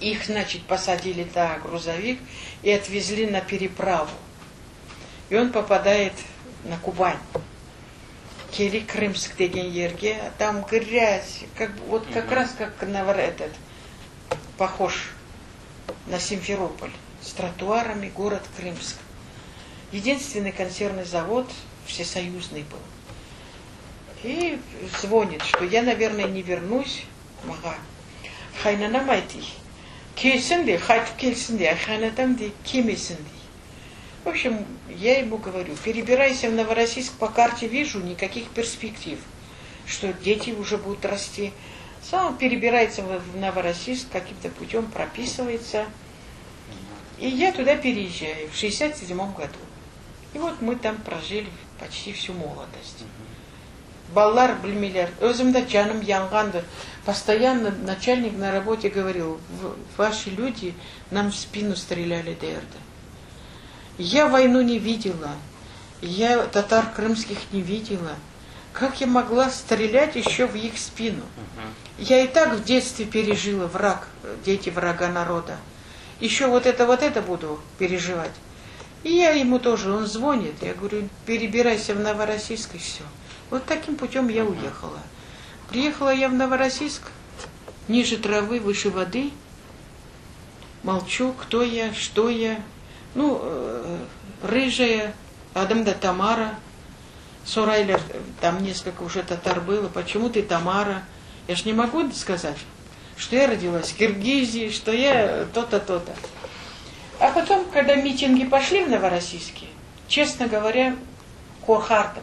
Их, значит, посадили на грузовик и отвезли на переправу. И он попадает на Кубань. Keli Krımsk degen yerge, tam grâz, как вот как раз как этот, похож на Симферополь, с тротуарами, город Крымск. Единственный консервный завод всесоюзный был. И звонит, что я, наверное, не вернусь. Maña. Qaynanam aytı, kelsin de, qaytıp kelsin de, qaynatam de, kelmesin de. В общем, я ему говорю, перебирайся в Новороссийск, по карте вижу никаких перспектив, что дети уже будут расти. Сам перебирается в Новороссийск, каким-то путем прописывается. И я туда переезжаю в 67 году. И вот мы там прожили почти всю молодость. Balalar bilmeyler. Özüm de canım yanğandı. Постоянно начальник на работе говорил, ваши люди нам в спину стреляли, derdi. Я войну не видела. Я татар крымских не видела. Как я могла стрелять еще в их спину? Я и так в детстве пережила враг, дети врага народа. Еще вот это, вот это буду переживать. И я ему тоже, он звонит, я говорю, перебирайся в Новороссийск и все. Вот таким путем я уехала. Приехала я в Новороссийск, ниже травы, выше воды. Молчу, кто я, что я. Ну, э, рыжая, adım da Тамара. Soraylar, там несколько уже татар было. Почему ты Тамара? Я ж не могу сказать, что я родилась в Киргизии, что я то-то, то-то. А потом, когда митинги пошли в Новороссийске, честно говоря, qorqardım.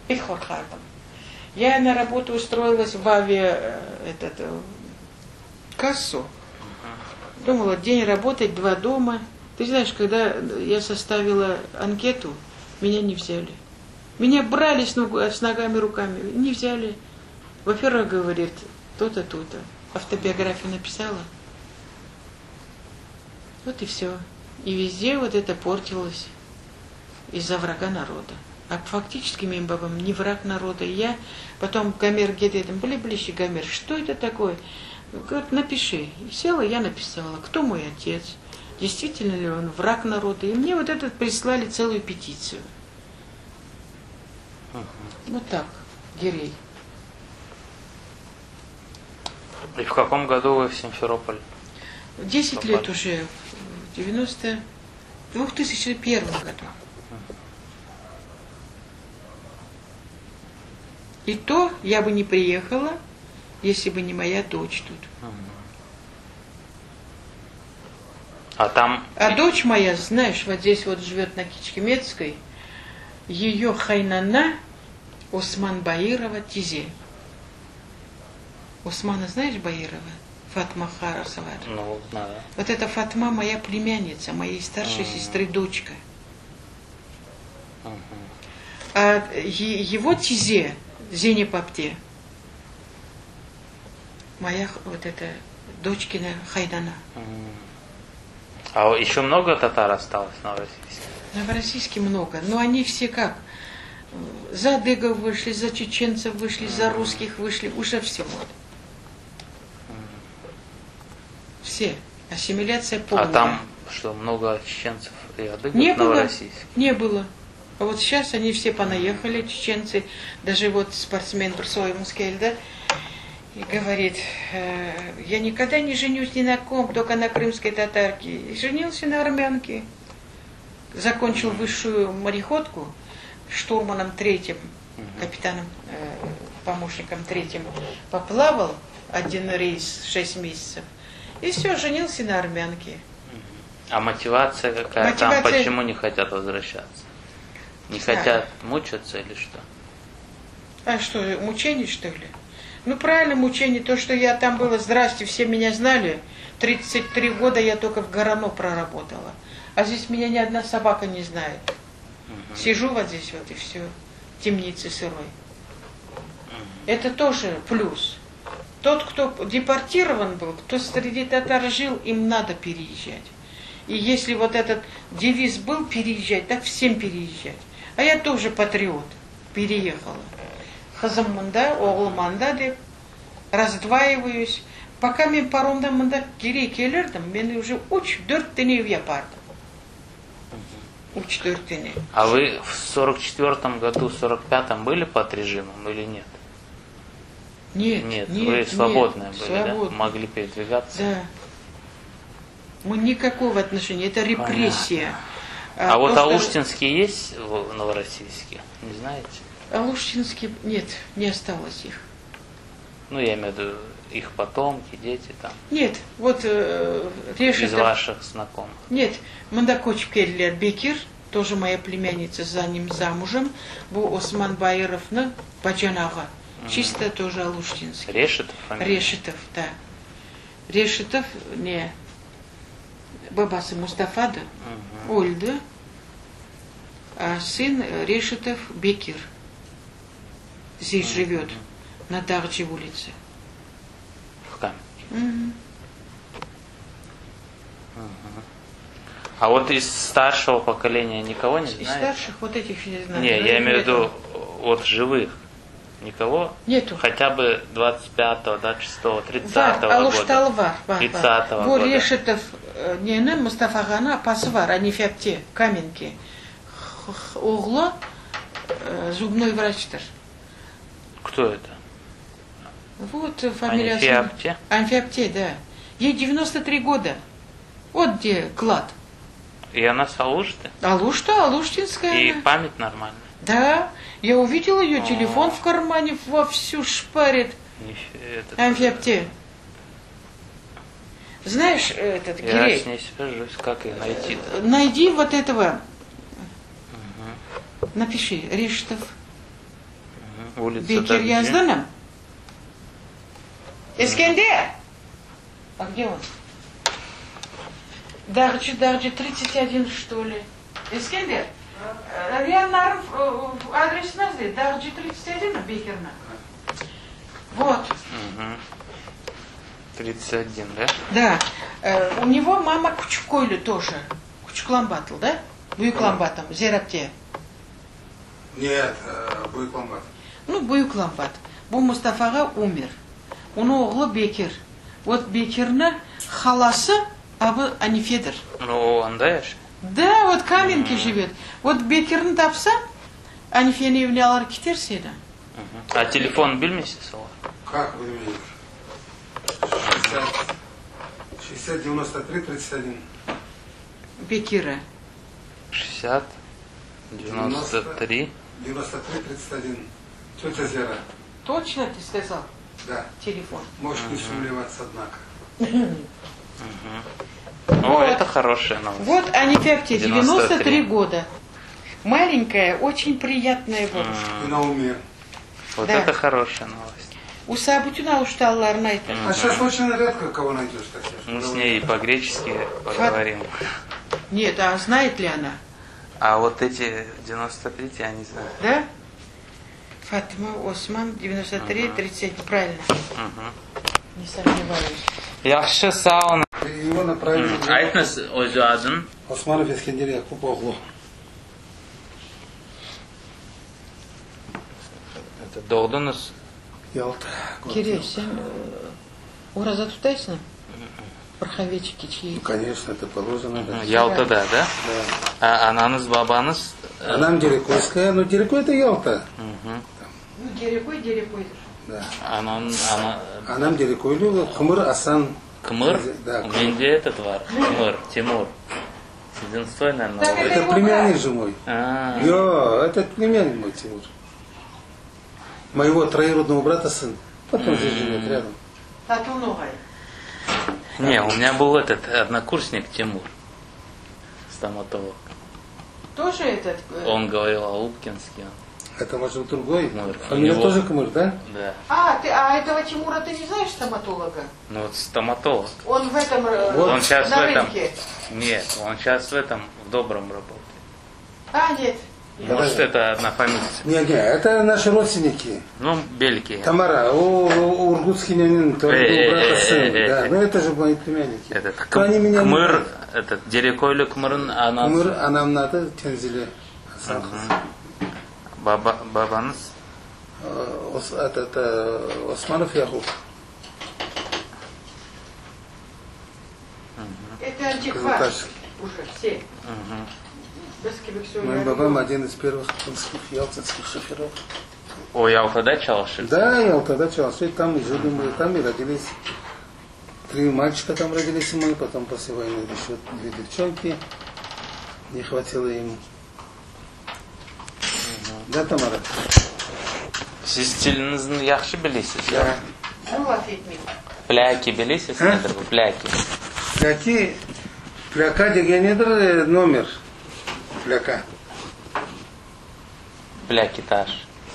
Pek qorqardım. Я на работу устроилась в авиа, э, этот, э, кассу. Думала, день работать, два дома. Ты знаешь, когда я составила анкету, меня не взяли. Меня брали с, ног, с ногами, руками, не взяли. Во-первых, говорит, то-то, то-то. Автобиографию написала. Вот и все. И везде вот это портилось из-за врага народа. А фактически menim babam не враг народа. Я потом Гомер dedim, были ближе Гомер, что это такое? Говорит, напиши. И села, я написала, кто мой отец, действительно ли он враг народа. И мне вот этот прислали целую петицию. Вот так, Гирей. И в каком году вы в Симферополь? 10 лет уже, в 90... 2001 году. И то я бы не приехала, если бы не моя дочь тут. А там... А дочь моя, знаешь, вот здесь вот живет на Кичкеметской, ее qaynana Осман Баирова tize. Османа знаешь Баирова? Фатма Харасова. Ну, знаю. Вот эта Фатма моя племянница, моей старшей mm. сестры дочка. Mm-hmm. А его tize, Зенеп apte, моя вот эта дочкина qaynana. А еще много татар осталось в Новороссийске? В Новороссийске много, но они все как? За адыгов вышли, за чеченцев вышли, за русских вышли, уже все вот. Все. Ассимиляция полная. А там что, много чеченцев и адыгов не в было, Новороссийске? Не было. А вот сейчас они все понаехали, чеченцы. Даже вот спортсмен soyumız keldi, и говорит, «Э, я никогда не женюсь ни на ком, только на крымской татарке. И женился на армянке. Закончил высшую мореходку штурманом третьим, капитаном, э, помощником третьим. Поплавал один рейс шесть месяцев. И все, женился на армянке. А мотивация какая мотивация... там? Почему не хотят возвращаться? Не да. хотят мучиться или что? А что, мучение что ли? Ну правильно, мучение. То, что я там была, здрасте, все меня знали. 33 года я только в гороно проработала. А здесь меня ни одна собака не знает. Угу. Сижу вот здесь вот и все, в темнице сырой. Угу. Это тоже плюс. Тот, кто депортирован был, кто среди татар жил, им надо переезжать. И если вот этот девиз был переезжать, так всем переезжать. А я тоже патриот, переехала. Qızım mında, oğlum anda dep, раздваиваюсь. Пока men paromda mında keri kelirdim, men уже üç, dört dane ev yapardım. Üç-dört dene. А вы в 44 году, в 45-м были под режимом или нет? Нет, Нет, нет, вы нет, свободные были, да? свободные. Могли передвигаться? Да. Мы никакого отношения, это репрессия. А, вот то, что- Алуштинские есть в Новороссийске? Не знаете? Алуштинские, нет, не осталось их. Ну, я имею в виду их потомки, дети там, Нет, вот э, из Решетов, ваших знакомых. нет, mında köçip keldiler Bekir, тоже моя племянница за ним замужем, bu Osman Bairovnıñ bacanağı, чисто тоже Алуштинский. Решетов фамилия? Решетов, да. Решетов, ne, babası Mustafa da, öldi, а сын Решетов Бекир. Здесь живет, на Дагчи улице. В Каменке. Мгм. А вот из старшего поколения никого не Из знаете? старших вот этих не знаю. Не, Ну, я имею в нету. виду вот живых. Никого? Нету. Хотя бы 25-го, 26-го, Var, 30-го года. Aluştalı var, var, var. 30-го Bu года. Решетов e, neni Mustafa ağanıñ apası var, Anife apte, Kamenke. H- Oğlu e, зубной vraçtır. Кто это? Вот э, фамилия. Анифе Апте? Анифе apte, да. Ей 93 года. Вот где клад. И она с Алушты? Алушта, Алуштинская И она. память нормальная? Да, я увидела ее А. телефон в кармане вовсю шпарит. Ниф- этот, Анифе apte. Знаешь, этот, Я Гирей, с ней свяжусь, как ее найти-то? найди вот этого, напиши, Решетов, Мгм. Улица Бекир Дагджи. yazdı mı? Eskender! А где он? Dağcı, Dağcı, 31 что ли? Eskender, Рианнар адрес nerede? Dağcı 31 mi Bekir'in? Вот, Мгм. 31, да? да. Э, У него мама Küçükköylü тоже. Küçük Lambatlı, да? Büyük Lambatım, Zera apte. Нет, э, Büyük Lambat. Ну, Büyük Lambat. Bu Mustafa ağa умер. Onıñ oğlu Bekir. Вот Bekirniñ halası abı Anifedir. Ну, он дальше. Да, вот Каменке живет. Вот Bekirni tapsañ, Anifeniñ evine alıp keter seni. А telefon bilmeysiz o? Как вы имеете? 60, 60, 93, 31. Bekira. 60, 93. 93, 31. Тетя Зера. Точно ты сказал? Да. Телефон. Можешь не сомневаться, однако. О, Вот. это хорошая новость. Вот Анифе apte, 93 93 года. Маленькая, очень приятная бабушка. И на уме. Вот Да. это хорошая новость. Usa bütün aluştalılarnı aytar. А сейчас очень редко кого найдешь таких. Мы с ней и по-гречески поговорим. Нет, а знает ли она? А вот эти 93 я не знаю. Да? Фатима Осман, 93, 31. Правильно. Не сомневаюсь. Yahşı sağ oluñ. Его направили. Aytıñız öz adıñ. Osmanov Eskender Yakub oğlu. Это doğdıñız Ялта. Кирилл, sen oraza tutaysıñ? Bir qaveçik Ну, конечно, это положено. Да. Ялтада, да? Да. А anañız, babañız? Anam Дерекойская, но Дерекой это Ялта. Ну, Dereköy, Dereköydir. Да. Anañ, ana, Anam Dereköylü, Qımır Asan. Qımır? Да, Mende этот var. Qımır, Тимур. Единственный, наверное, Так вот. это Это его племянник брат. же мой. А, Йо, это племянник мой Тимур. Моего троюродного брата сын. Потом здесь живет рядом. Tatlı noğay. Не, у меня был этот однокурсник Тимур. Стоматолог. Тоже этот? э, Он говорил Алупкинский. Это может быть другой. Кмыр. Фамилия У него- тоже Кмыр, да? Да. А, ты, а этого Тимура ты не знаешь, стоматолога? Ну вот стоматолог. Он в этом, э, Вот. Он сейчас на в этом. рынке. Нет, он сейчас в этом, в Добром работает. А, нет. Может, это однофамильцы. Не, не, это наши родственники. Ну, Бельки. Тамара, у, у Ургутский нянин, твоего Э, брата э, сын. э, э, Да, э. ну это же мои племянники. Этот, Но они меня не Qımır, знают. этот, Dereköylü Qımırnıñ anası. Qımır, anamnıñ adı Tenzile. Hasan qızı. Baba, babañız. Э, Ос- Этот, э, Osmanov Yakub. Это антиквар. Кызылташский. Уже все. Biz kibi soyları Моим yoq. babam один из первых крымских ялтинских шоферов. O Yaltada çalışırdı? Да, Ялтада çalıştı, там и жили мы, там и родились. Три мальчика там родились мы, потом после войны еще две девчонки. Не хватило им. Да, Тамара? Siz tiliñizni yahşı bilesiz, Да. O laf etmey. Plâki bilesiz Ha? nedir bu, plâki? Plâki, plâka degen nedir, nomer. Plâka. Plâkitaş.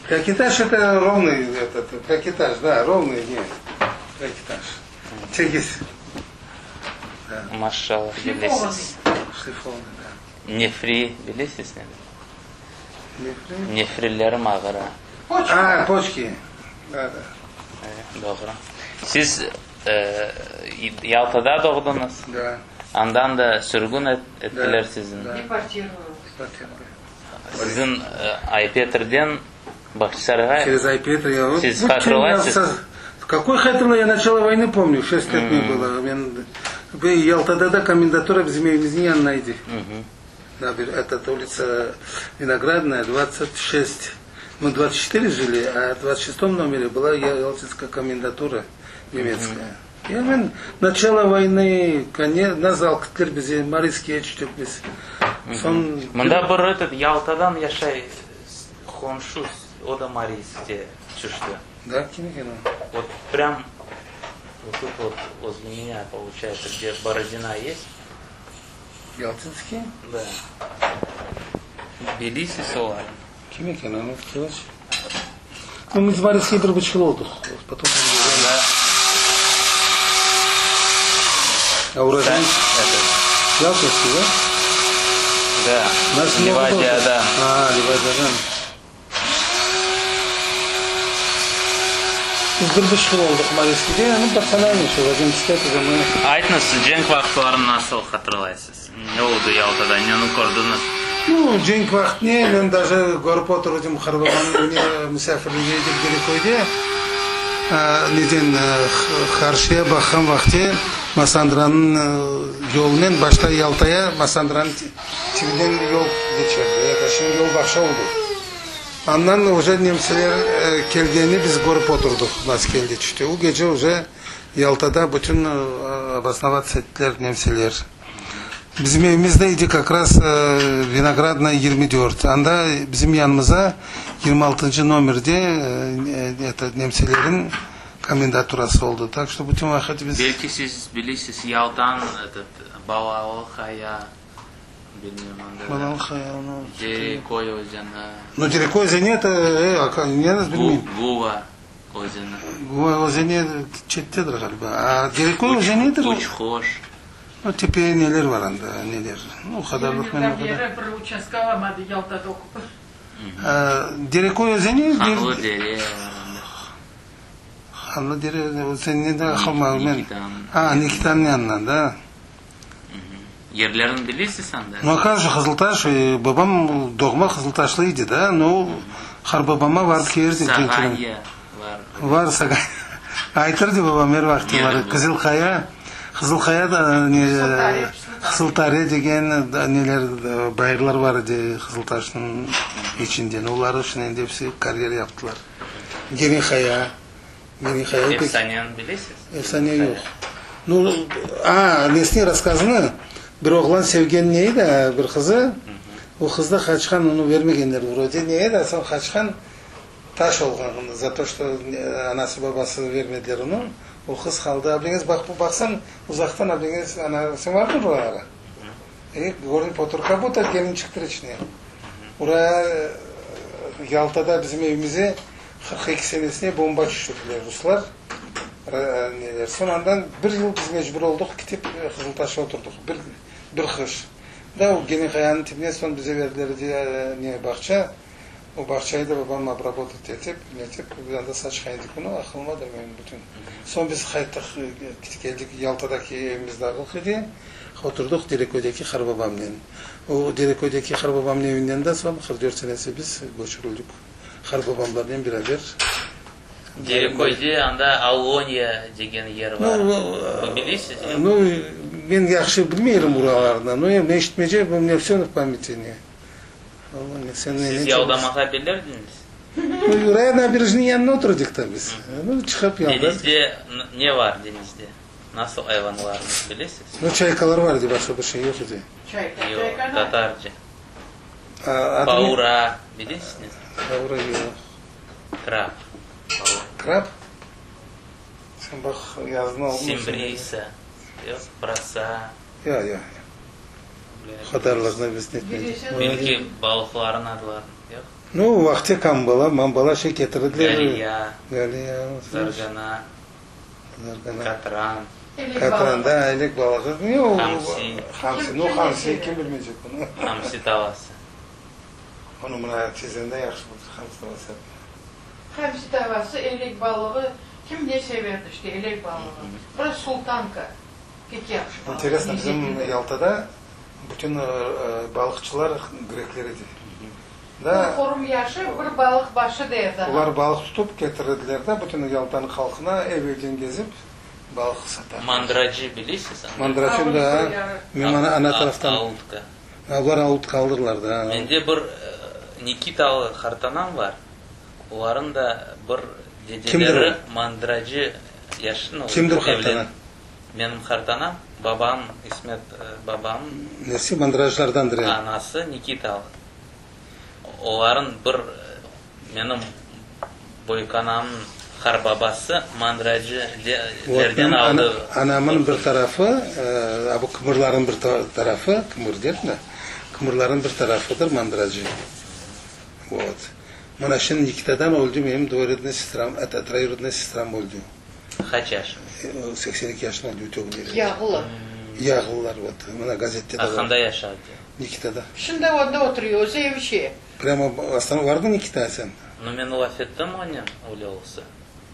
Plâkitaş это ровный, этот, plâkitaş, да, ровный, не, plâkitaş. Tegiz. Maşallah, bilesiz. Шлифованный, да. Nefri bilesiz nedir? Nefri? Nefrilerim ağıra. Poçka. A, poçki. Da, da. Doğru. Siz Yaltada doğdıñız? Da. Andan da sürgün ettiler sizni. Da. Deportirovali. Siziñ Ay-Petrden Bağçasarayğa. Через Ay-Petr ya. Siz hatırlaysız? Какой hatırlay, я начало войны помню, şest лет мне было. Men Yaltada da komendatura bizim evimizniñ yanına edi. Да, этот, улица Виноградная, 26. Мы 24 жили, а в 26 номере была Ялтинская комендатура немецкая. Ya men начало войны, конец, нас alıp kettiler bizi, Mariinskiyge tüştik biz. Soñ Mında bir этот Yaltadan yaşay qomşu, o da Mariinskte tüşti. Да, kim eken o? Вот прям вот тут вот возле меня получается, где Бородина есть. Ялтинский? Да. Bilesiz olarnı. Kim eken onı? Ну, biz Mariinskiyde bir buçuq yıl oldıq. Потом Да. А уроженец? Этот. Ялтинский, да? Да. Нас много было. Livadiyadan. А, Livadiyadan. Biz bir buçuq yıl oldıq Mariinskiyde, ну, пацанами еще, в 11 лет уже мы... Aytıñız, cenk vaqıtlarını nasıl hatırlaysız? Ne oldı Yaltada, neni kördiñiz? Ну, cenk vaqtı ne, men даже körip oturdım, qartbabamnıñ evine musafirliğe gidip Dereköyde, neden qarşıya baqqan vaqıtte Massandranıñ yolunen başta Yaltaya Massandranıñ tibinden yol keçerdi, şimdi yol başqa oldı. Andan уже nemseler kelgenini biz körip oturdıq, nasıl keldi tüşti. O gece уже Yaltada bütün обосноваться ettiler nemseler. Bizim evimiz de edi как раз Vinogradnaya 24. Anda bizim yanımıza 26-ncı nomerde это nemselerin komendaturası oldı. Так что bütün vaqıt biz... Belki siz bilesiz, Yaltanıñ этот Balalı Qaya, bilmem anda. Balalı Qaya, onı... Dereköy özeni. Ну, Dereköy özeni это, ne bilmeyim. Guva özeni. Guva özeni çettedir ğaliba. A Dereköy özenidir. Uç-Hoş. O tepe neler bar anda, neler. O qadarlıq men o qadar. Beri bir uçastka alamadı Yaltada oqup. Dereköy özeni... Hanlı dere bar anda. Hanlı dere özeni de qalmadı men. Nikitanıñ. A, Nikitanıñ yanından, da. Yerlerini bilesiz anda? Ну, a как же, Qızıltaş, babam doğma Qızıltaşlı edi, da, no, qartbabama barıp kelirdi. Sağanya bar. Bar, Sağanya. Aytırdı babam er vaqıt bar. Qızılqaya, Qızılqaya da ne, Qısıltare degen neler, bayırlar bar edi Qızıltaşnıñ içinden. Olar içün endi episi karyer yaptılar. Geniqaya, Geniqaya. Efsaneni bilesiz? Efsane yoq. Nu, a, nesini rasskazını, bir oğlan sevgen ne edi, bir qızı, o qız da qaçqan, onı vermegenler vrode, ne edi, soñ qaçqan, taş olğan, za to, что anası babası vermediler onı, o qız qaldı. Abiñiz baqsañ, uzaqtan abiñiz, ana, sen bardıñ oralara? E, körünip otur, kak budto kelin çıqtır içine. Ora, Yaltada bizim evimize 42 senesine bomba tüşürdiler ruslar. Neler. Soñ andan bir yıl biz mecbur oldıq, ketip Qızıltaşta oturdıq, bir, bir qış. Da o Geniqayanıñ tibine soñ bize berdiler ne bağça, o bağçayı da babam obrabotat etip, netip, biz anda saçqan edik bunı, aqılımdadır menim bütün. Soñ biz qayttıq, keldik Yaltadaki evimiz dağılıq edi, oturdıq Dereköydeki qartbabamnen. O Dereköydeki qartbabamnıñ evinden de soñ 44 senesi biz köçürildik qartbabamlarnen beraber. Dereköyde anda Alonya degen yer bar. Nu, Bilesiz? Nu, men yahşı bilmeyim buralarını, но men eşitmece, у меня все в памяти не. Sen Siz yaldamağa bilirdiñiz? Raya nabережныйniñ yanında oturdık da biz. Çıqıp yaldadıq. Deñizde ne var, deñizde? Nasıl ayvanlarnı bilesiz? Nu, çaykalar var edi, başqa bir şey yoq edi. Çayka, Yoq, çayka tatarca. Paura bilesiñiz? Paura yoq. Krab. Krab? Sen baq, yaznı almışsıñ. Simbrisa, yoq, prasa. Yoq, yoq. Qadarlığını biz netmedik. Belki balıqlarnıñ adlarını, yoq? Nu, vaqti kambala, mambala şey ketirdiler. Galiya, Galiya. Zargana, Zargana. Katran. Katran, da, elek balığı. Ne o? Hamsi. Hamsi, nu, hamsi, kim bilmeycek onı? Hamsi tavası. Onı mına tizenden yahşı bilir, hamsi tavası yapmağa. Hamsi tavası, elek balığı, kim ne severdi işte, elek balığı. Biraz sultanka. Pek yahşı balıq. İnteresno, bizim Yaltada bütün balıqçılar grekler edi. Bir qorum yaşı, bir balıq başı derdi anam. Olar balıq tutıp ketirediler da, bütün Yaltanıñ halqına ev-evden gezip balıq satar. Mandracı bilesiz? Mandracı da, men ana taraftan. Alutka. Olar Alutka alırlar da. Mende bir Nikitalı qartanam bar. Olarnıñ da bir dedeleri mandracı yaşın. Kimdir qartana? Menim qartanam, babam, İsmet babam. Nesi, mandracılardandır yani? Anası Nikitalı. Olarnıñ bir, menim böyükanamnıñ qarbabası mandracılerden aldı. Anamnıñ bir tarafı, bu kımırlarnıñ bir tarafı, kımır dermi, kımırlarnıñ bir tarafıdır mandracı. Vot. Mına şimdi Nikitadan öldü menim dvoyurодная sestram, это, троюродная sestram öldü. Qaç yaşında? 82 yaşında öldü, Ütegün Yağlı. Yağlılar, vot. Mına gazette de bar. Aqanda yaşadı. Nikitada. Şimdi onda oturuyor, özü ev içe. Prямо ostanov bardıñ Nikita sen? Nu, men laf ettim onen, öyle olsa.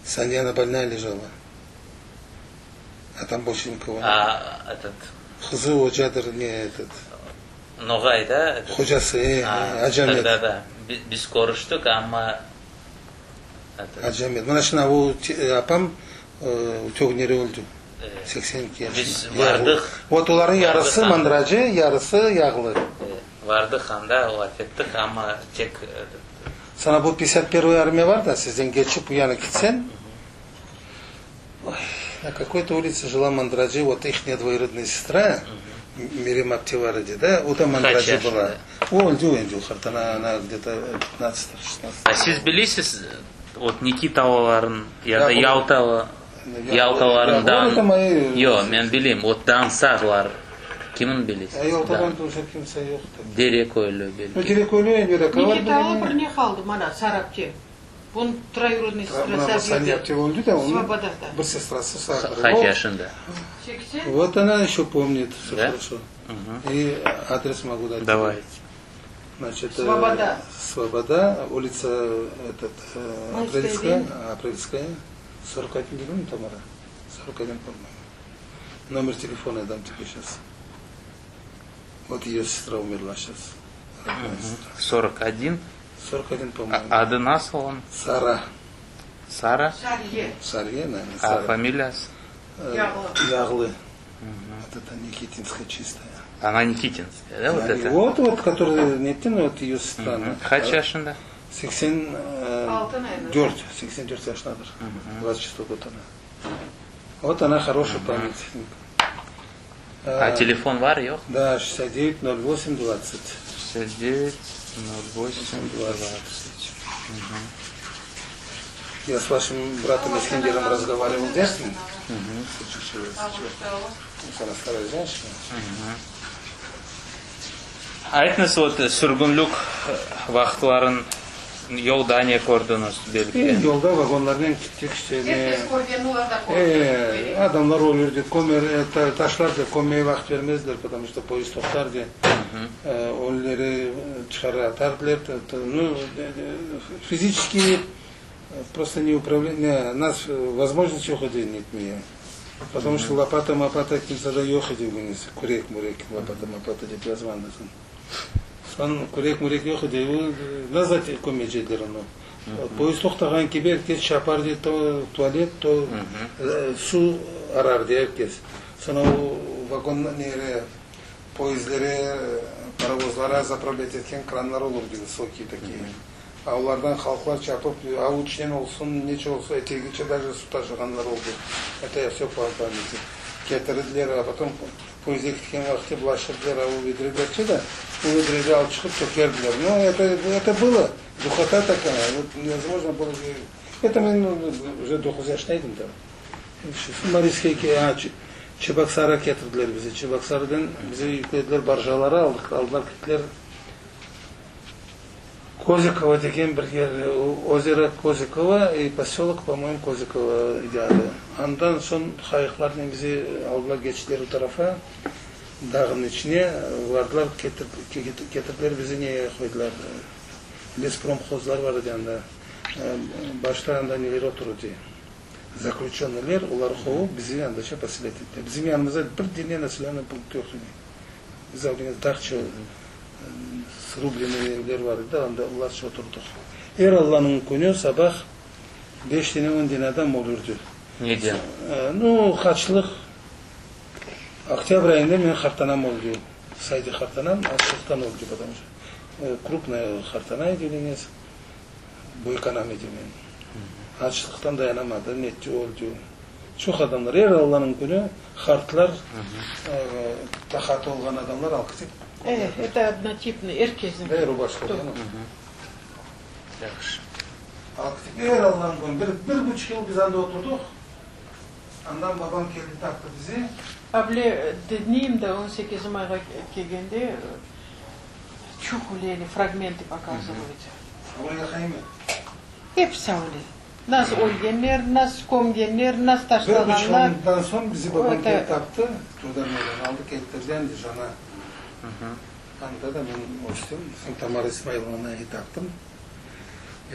Sanyana больная lejala. A tam больше nikogo net. A, etot. Qızı ocadır, ne, etot. Noğay, da, etot? Hocası, e, e, Acamet. Togda da. Biz körüştik, amma, etot. Acamet. Mına şimdi o apam Ütegüneri öldü. 82 yaşında. Biz vardıq. Vot olarnıñ yarısı mandracı, yarısı yağlı. Vardıq anda, laf ettik, amma tek. Sana bu pyatdesât pervıy armiya var da, sizden keçip bu yana ketsen, oy, na kakoy-to ulitsa jila mandracı, vot ihniya dvoyurодная sestra, Meryem apte var edi da, o da mandracı была. O öldü endi, o qartana, ona gde-to pyatnadtsatı, şestnadtsatı. A siz bilesiz, vot Nikitalılarnıñ ya da Yaltalı, Yaltalarından, yoq, men bileyim, vot dansaqlar, kimin bilesiz? Yaltadan уже kimse yoqtır. Dereköylü belki. Dereköylü Nikitalı bir ne qaldı, mana, Sara apte. Bunıñ troyurодный sestrası Saniye apte öldü de, onıñ bir sestrası sağ. Qaç yaşında? Seksen. Vot ona еще pomnit, все хорошо. И адрес могу дать. Давайте. Значит, Svoboda. Svoboda, ulitsa этот, Апрельская, Апрельская, 41, не Тамара? 41, по-моему. Номер телефона я дам тебе сейчас. Вот ее сестра умерла сейчас. 41? 41, по-моему. Adı nasıl onıñ? Сара. Сара? Сарье. Сарье, наверное. A familiyası? Yağlı. Yağlı. Вот это Никитинская чистая. Она Никитинская, да, вот это? Вот, вот, которая Нетин, вот ее сестра. Qaç yaşında? 84, 84 yaşındadır. 26 год она. Вот она хорошая память. A telefon bar, yoq? Да, 69 08 20. 69 08 20. Я с вашим братом Искендером разговаривал в детстве. Она старая женщина. Aytıñız, vot sürgünlik vaqıtların yolda ne kördiñiz belki? Yolda vagonlarnen kettik işte. Er kes körgen, olar da kördi. E, adamlar ölürdi, kömer, taşlar da kömmege vaqıt bermezdiler, потому что poyezd toqtardı. Ölüleri çıqarır atardılar. Ну, физически просто не управление, нас возможность yoq edi netmege. Потому что лопата мопата kimsede yoq edi kürek mürek, лопата мопата dep yazğandırsıñ. Soñ kürek mürek yoq edi, nazad kömecekler onı. Poyezd toqtağan kibi er kes çapar de to tualet, to suv arar de er kes. Soñ o vagon nere. Poyezdlere, parovozlara zapravlât etken kranlar olurdı, vısokiye takiye. A olardan halqlar çapıp, avuçnen olsun, neçe olsun, etegiçe daje suv taşığanlar oldı. Это я всё по pamyati. Ketirdiler, a potom poyezdge ketken vaqıtte bulaştırdılar, a o vedrelerçe da, o vedrede alıp çıqıp tökerdiler. No, это, это было, duhota takaya, вот nevozmojno было Это men uje doquz yaşında edim tam. Mariskiyge, a, Çeboksarığa ketirdiler bizi. Çeboksarıdan bizi yüklediler barjalara, aldıq, aldılar kettiler Kozikovo degen bir yer, ozero Kozikovo i posölok, po-moyemu, Kozikovo idi adı. Andan soñ qayıqlarnen bizi aldılar, keçtiler o tarafa, dağnıñ içine, vardılar, ketirdiler bizi neye qoydılar, lespromhozlar bar edi anda, başta anda neler oturdı. Zaklüçönnıler, olar qovıp, bizi andaça poselât ettiler. Bizim yanımızda bir dene naselönnıy punkt yoq edi. Biz aldığımız dağça srublenıy evler bar edi, anda olarça oturdıq. Er Allanıñ künü sabah beş dene, on dene adam ölürdi. Neden? Nu, haçlıq. Oktâbr ayında menim qartanam öldü. Sayde qartanam açlıqtan öldü, потому что krupnaya qartana edi, deñiz. Büyük anam edi menim. Açlıqtan dayanamadı, netti, öldü. Çoq adamlar, er Allanıñ künü qartlar, taqatı olğan adamlar alıp ketip. E, eto odnotipnıy, er kesniñ. E, rubaşka olğan o. Yahşı. Alıp ketip, er Allanıñ künü. Bir, bir buçuq yıl biz anda oturdıq. Andan babam keldi, taptı bizi. Able dedniyim da, on sekiz mayğa kelgende çoq öleli, fragmentı pokazıvayt. Episi öyle. Nas ölgenler, nas kömgenler, nas taşlağanlar. Bir buçuq yıldan soñ bizi babam kelip taptı, Turdanelden aldı, kettirdi Andijana. Anda da men östim. Soñ Tamara İsmailovnanı taptım,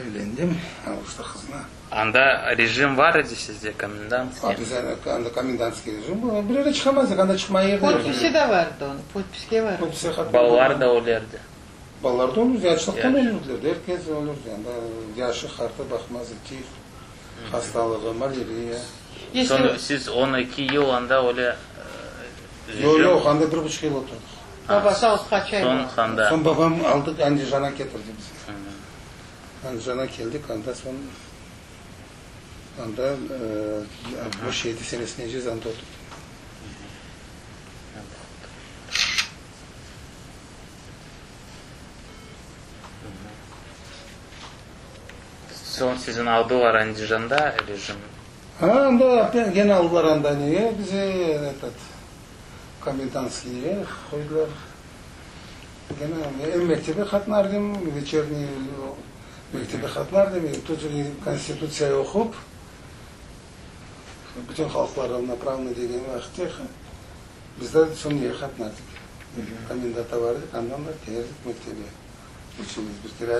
evlendim, Aluşta qızına. Anda rejim bar edi sizde, komendantskiy? Anda komendantskiy rejim bir yere çıqamaz edik, anda çıqmaya yer de yoq edi. Podpisi de var edi onıñ, podpiske var edi. Balalar da ölerdi. Balalar da ölürdi, açlıqtan ölürdiler, er kes ölürdi, anda yaşı, qartı baqmaz, tif hastalığı, malâriya. Soñ siz on eki yıl anda öyle rejim. Yoq, yoq, anda bir buçuq yıl oturdıq. Babası alıp qaçay. Soñ anda. Soñ babam aldı, Andijana ketirdi bizi. Andijana keldik, anda soñ anda 67 senesinece anda oturdıq. Soñ siziñ aldılar Andijanda rejim? Ha, anda gene aldılar anda nege bizi etot komendantskiyge qoydılar. Gene em mektebe qatnardım, veçerniy mektebe qatnardım, tut konstitutsiya oqup, bütün halqlar ravnopravnıy degen vaqıtte Biz de soñ nege qatnadıq? Komendata bardıq, andan da keldik mektebe. Üçümiz bir kere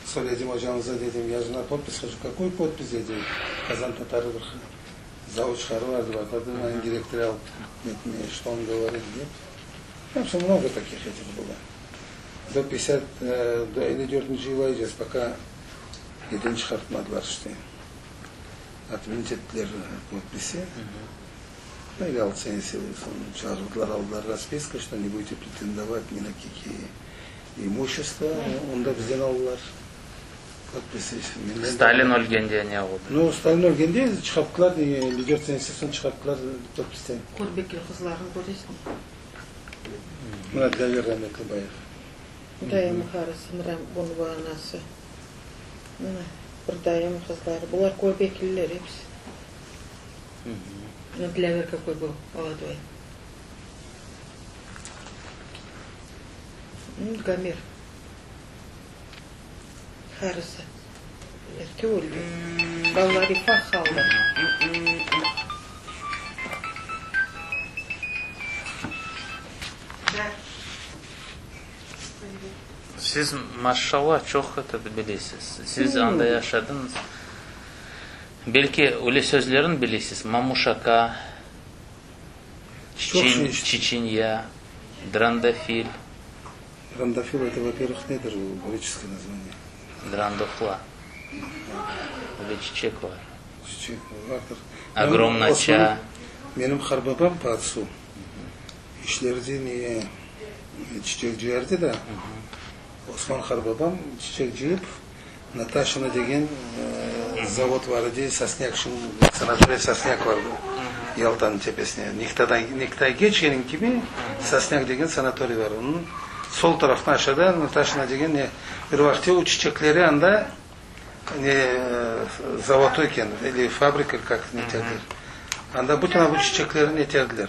söyledim ocamıza, dedim, ya je na podpis hoçu. Kakuyu podpis, dedi. Qazan tatarı bir zavuçları vardı, baqırdı, meni direktorı alıp ketmeye, što on govorit, dep. В общем, много таких этих было. До piyesât, do elli dörtünci yılaycas, poka neden çıqartmadılar işte. Otmenit ettiler podpisi. Çağırdılar, aldılar raspiska, что ne budete pretendovать ni na kakiye imuşestva, onda bizden aldılar podpisi. Stalin ölgende ne oldı? Nu, Stalin ölgende çıqarttılar, lider sensisin çıqarttılar podpisten. Körbekli qızlarnı köresiñmi? Mına Dilâver Rametlibayev. Dayım qarısı, bunı anası. Mına, bir dayım qızları. Bular körbekliler episi. Dilâver kakoy был молодой. Гомер. Qarısı. Erte öldi. Balalar ufaq qaldı. Siz, maşallah, çoq bilesiz. Siz anda yaşadıñız. Belki öyle sözlerin bilesiz, mamuşaka, Çoq çiçinya, drandofil. Drandofil, eto, vo-pervıh, nedir, greçeskoye nazvaniye. Drandofla. Öyle çiçek var. Çiçek vardır. Ogromnaça. Menim qarbabam po otsu işlerdi ne. Çiçek cıyardı da. Osman qartbabam çiçek cıyıp, Nataşino degen zavod bar edi, Sosnâk, şimdi sanatoriy Sosnâk bar Yaltanıñ tepesine. Niktadan, Niktay keçkeniñ kibi Sosnâk degen sanatoriy bar. Onıñ sol tarafına aşağıda Nataşino degen ne, bir vaqıtte o çiçekleri anda ne zavodı eken, ili fabrika, kak neterler. Anda bütün bu çiçekleri neterdiler.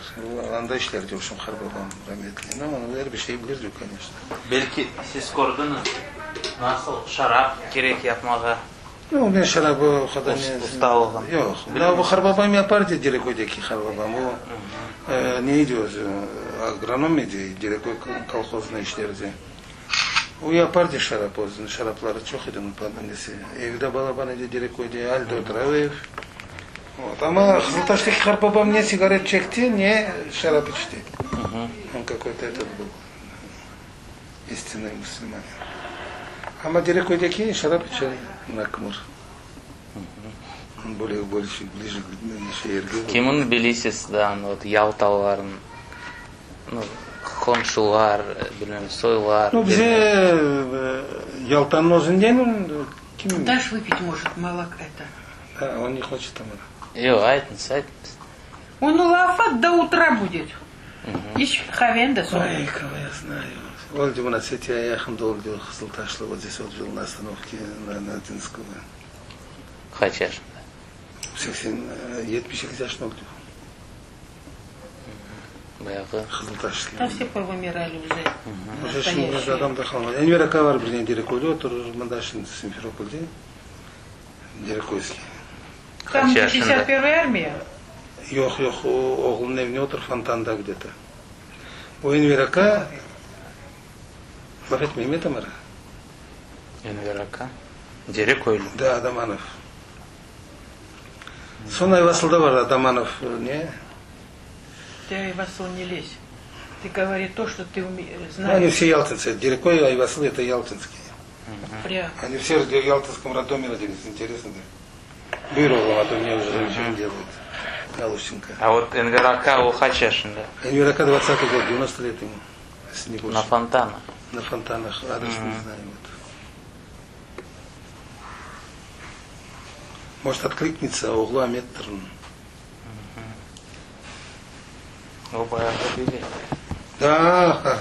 Anda işlerdi o qartbabam rametli. No, er bir şey bilirdi, koneçno. Belki siz kördiñiz, nasıl şarap kerek yapmağa? Yoq, men şarabı o qadar ne... Ustalığın. Yoq. Bu qartbabam yapardı, Dereköydeki qartbabam. O, ne edi özü, agronom edi, Dereköy kolhozında işlerdi. O yapardı şarap özüniñ, şarapları çoq edi onıñ nesi. Evi de balaban edi Dereköyde, alde otura o ev. Vot. Amma Qızıltaştaki qartbabam ne sigaret çekti, ne şarap içti. On kakoy-to etot был истинный musulmanin. Amma Dereköydeki şarap içer Nakmır. Bolее больше ближе şeerge. Kimin bilisiz daa, vot, yaltalılarnıñ, nu, qomşular, bilmem, soylar? Nu, bize Yaltanıñ özünden kim? Дашь выпить, может, молок это? Да, он не хочет, Тамара. Yoq, aytıñız, aytıñız. Он lafı до утра будет. İç qaveni de soñ. Ой, кого я знаю. Oldı mına Setiya yaqında oldı, Qızıltaşlı, вот здесь вот жил на остановке на Надинского. Qaç yaşında? 80, 78 yaşında oldı. Bayağı. Qızıltaşlı. Там все повымирали уже. Уже şimdi bizde adam da qalmadı. Enver aka var bir Dereköyde oturır, mında şimdi Simferopolde. Dereköyский. Там Qaç yaşında? 51 армия. Yoq, yoq, o oğlunıñ evinde otur, Fontanda где-то. O Enver aka, laf etmeymi Tamara? Enver aka? Dereköylü. Да, Адаманов. Soñ Ayvasılda bar Адаманов, ne? Ты, Айвасыл, не лезь. Ты говори то, что ты уме- Ну, они знаешь. все ялтинцы. Дерекой, Айвасыл это ялтинские. Прям. Они все в ялтинском роддоме родились. Интересно, да? Buyur oğlum, а то мне уже замечание делают. Галущенко. А вот Enver aka o qaç yaşında? Enver aka 20 год, 90 лет ему, если не больше. На Фонтанах. На фонтанах, адрес не знаю. Вот. Может, откликнется oğlu Amettir. O bayağı bile. Да,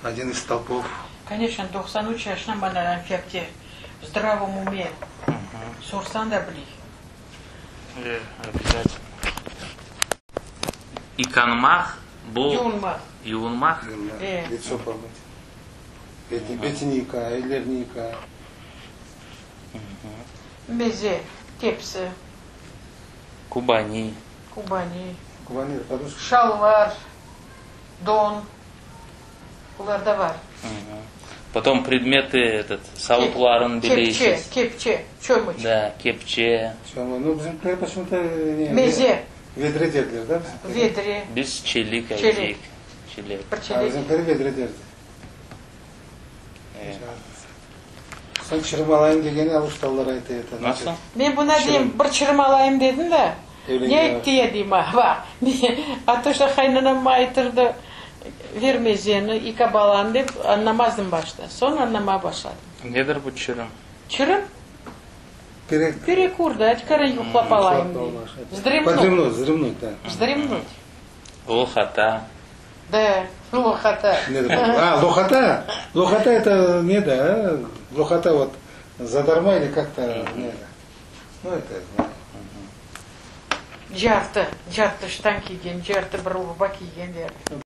он один из столпов. Конечно, 93 yaşına mana enfekte. В здравом уме. Sorsañ da bile. Э, Обязательно. Yıqanmaq bu Yuvunmaq. yuvunmaq. Э. Лицо помыть. Betini, betini yıqa, ellerini yıqa. Meze, tepsi, Kubani. kubani, Kubani, по-русски. şalvar, don. Bular da bar. Потом предметы этот savutlarnı Kepçe, bilesiz. kepçe, çömüç. Да, kepçe. Чё, Ну, bizimkiler почему-то не, Meze, Vedre dediler, да? bizimkiler? vedre, Biz çelik Çelek. aytayıq. Çelek. bir А çelek. bizimkiler vedre derdi. Э, Soñ çırmalayım degeni aluştalılar ayta это. Nasıl? Men buña deyim, bir çırmalayım dedim de. Evlengen Ne ayttı ya deyim, va. А то, что qaynanam ayttırdı, ver mezeni, yıqa balanı dep añlamazdım başta. Soñ añlamağa başladım. Nedir bu çırım? Çırım, Перек... перекур, да, теперь yuqlap alayım dey. Вздремнуть. Подремнуть, вздремнуть, да. Вздремнуть. Lohata. Да, lohata. Не, А, лохота. Лохота это не да. Лохота вот задарма или как-то не да. Ну это я знаю. Cartı, cartı ştan kiygen, cartı bir urba kiygen der.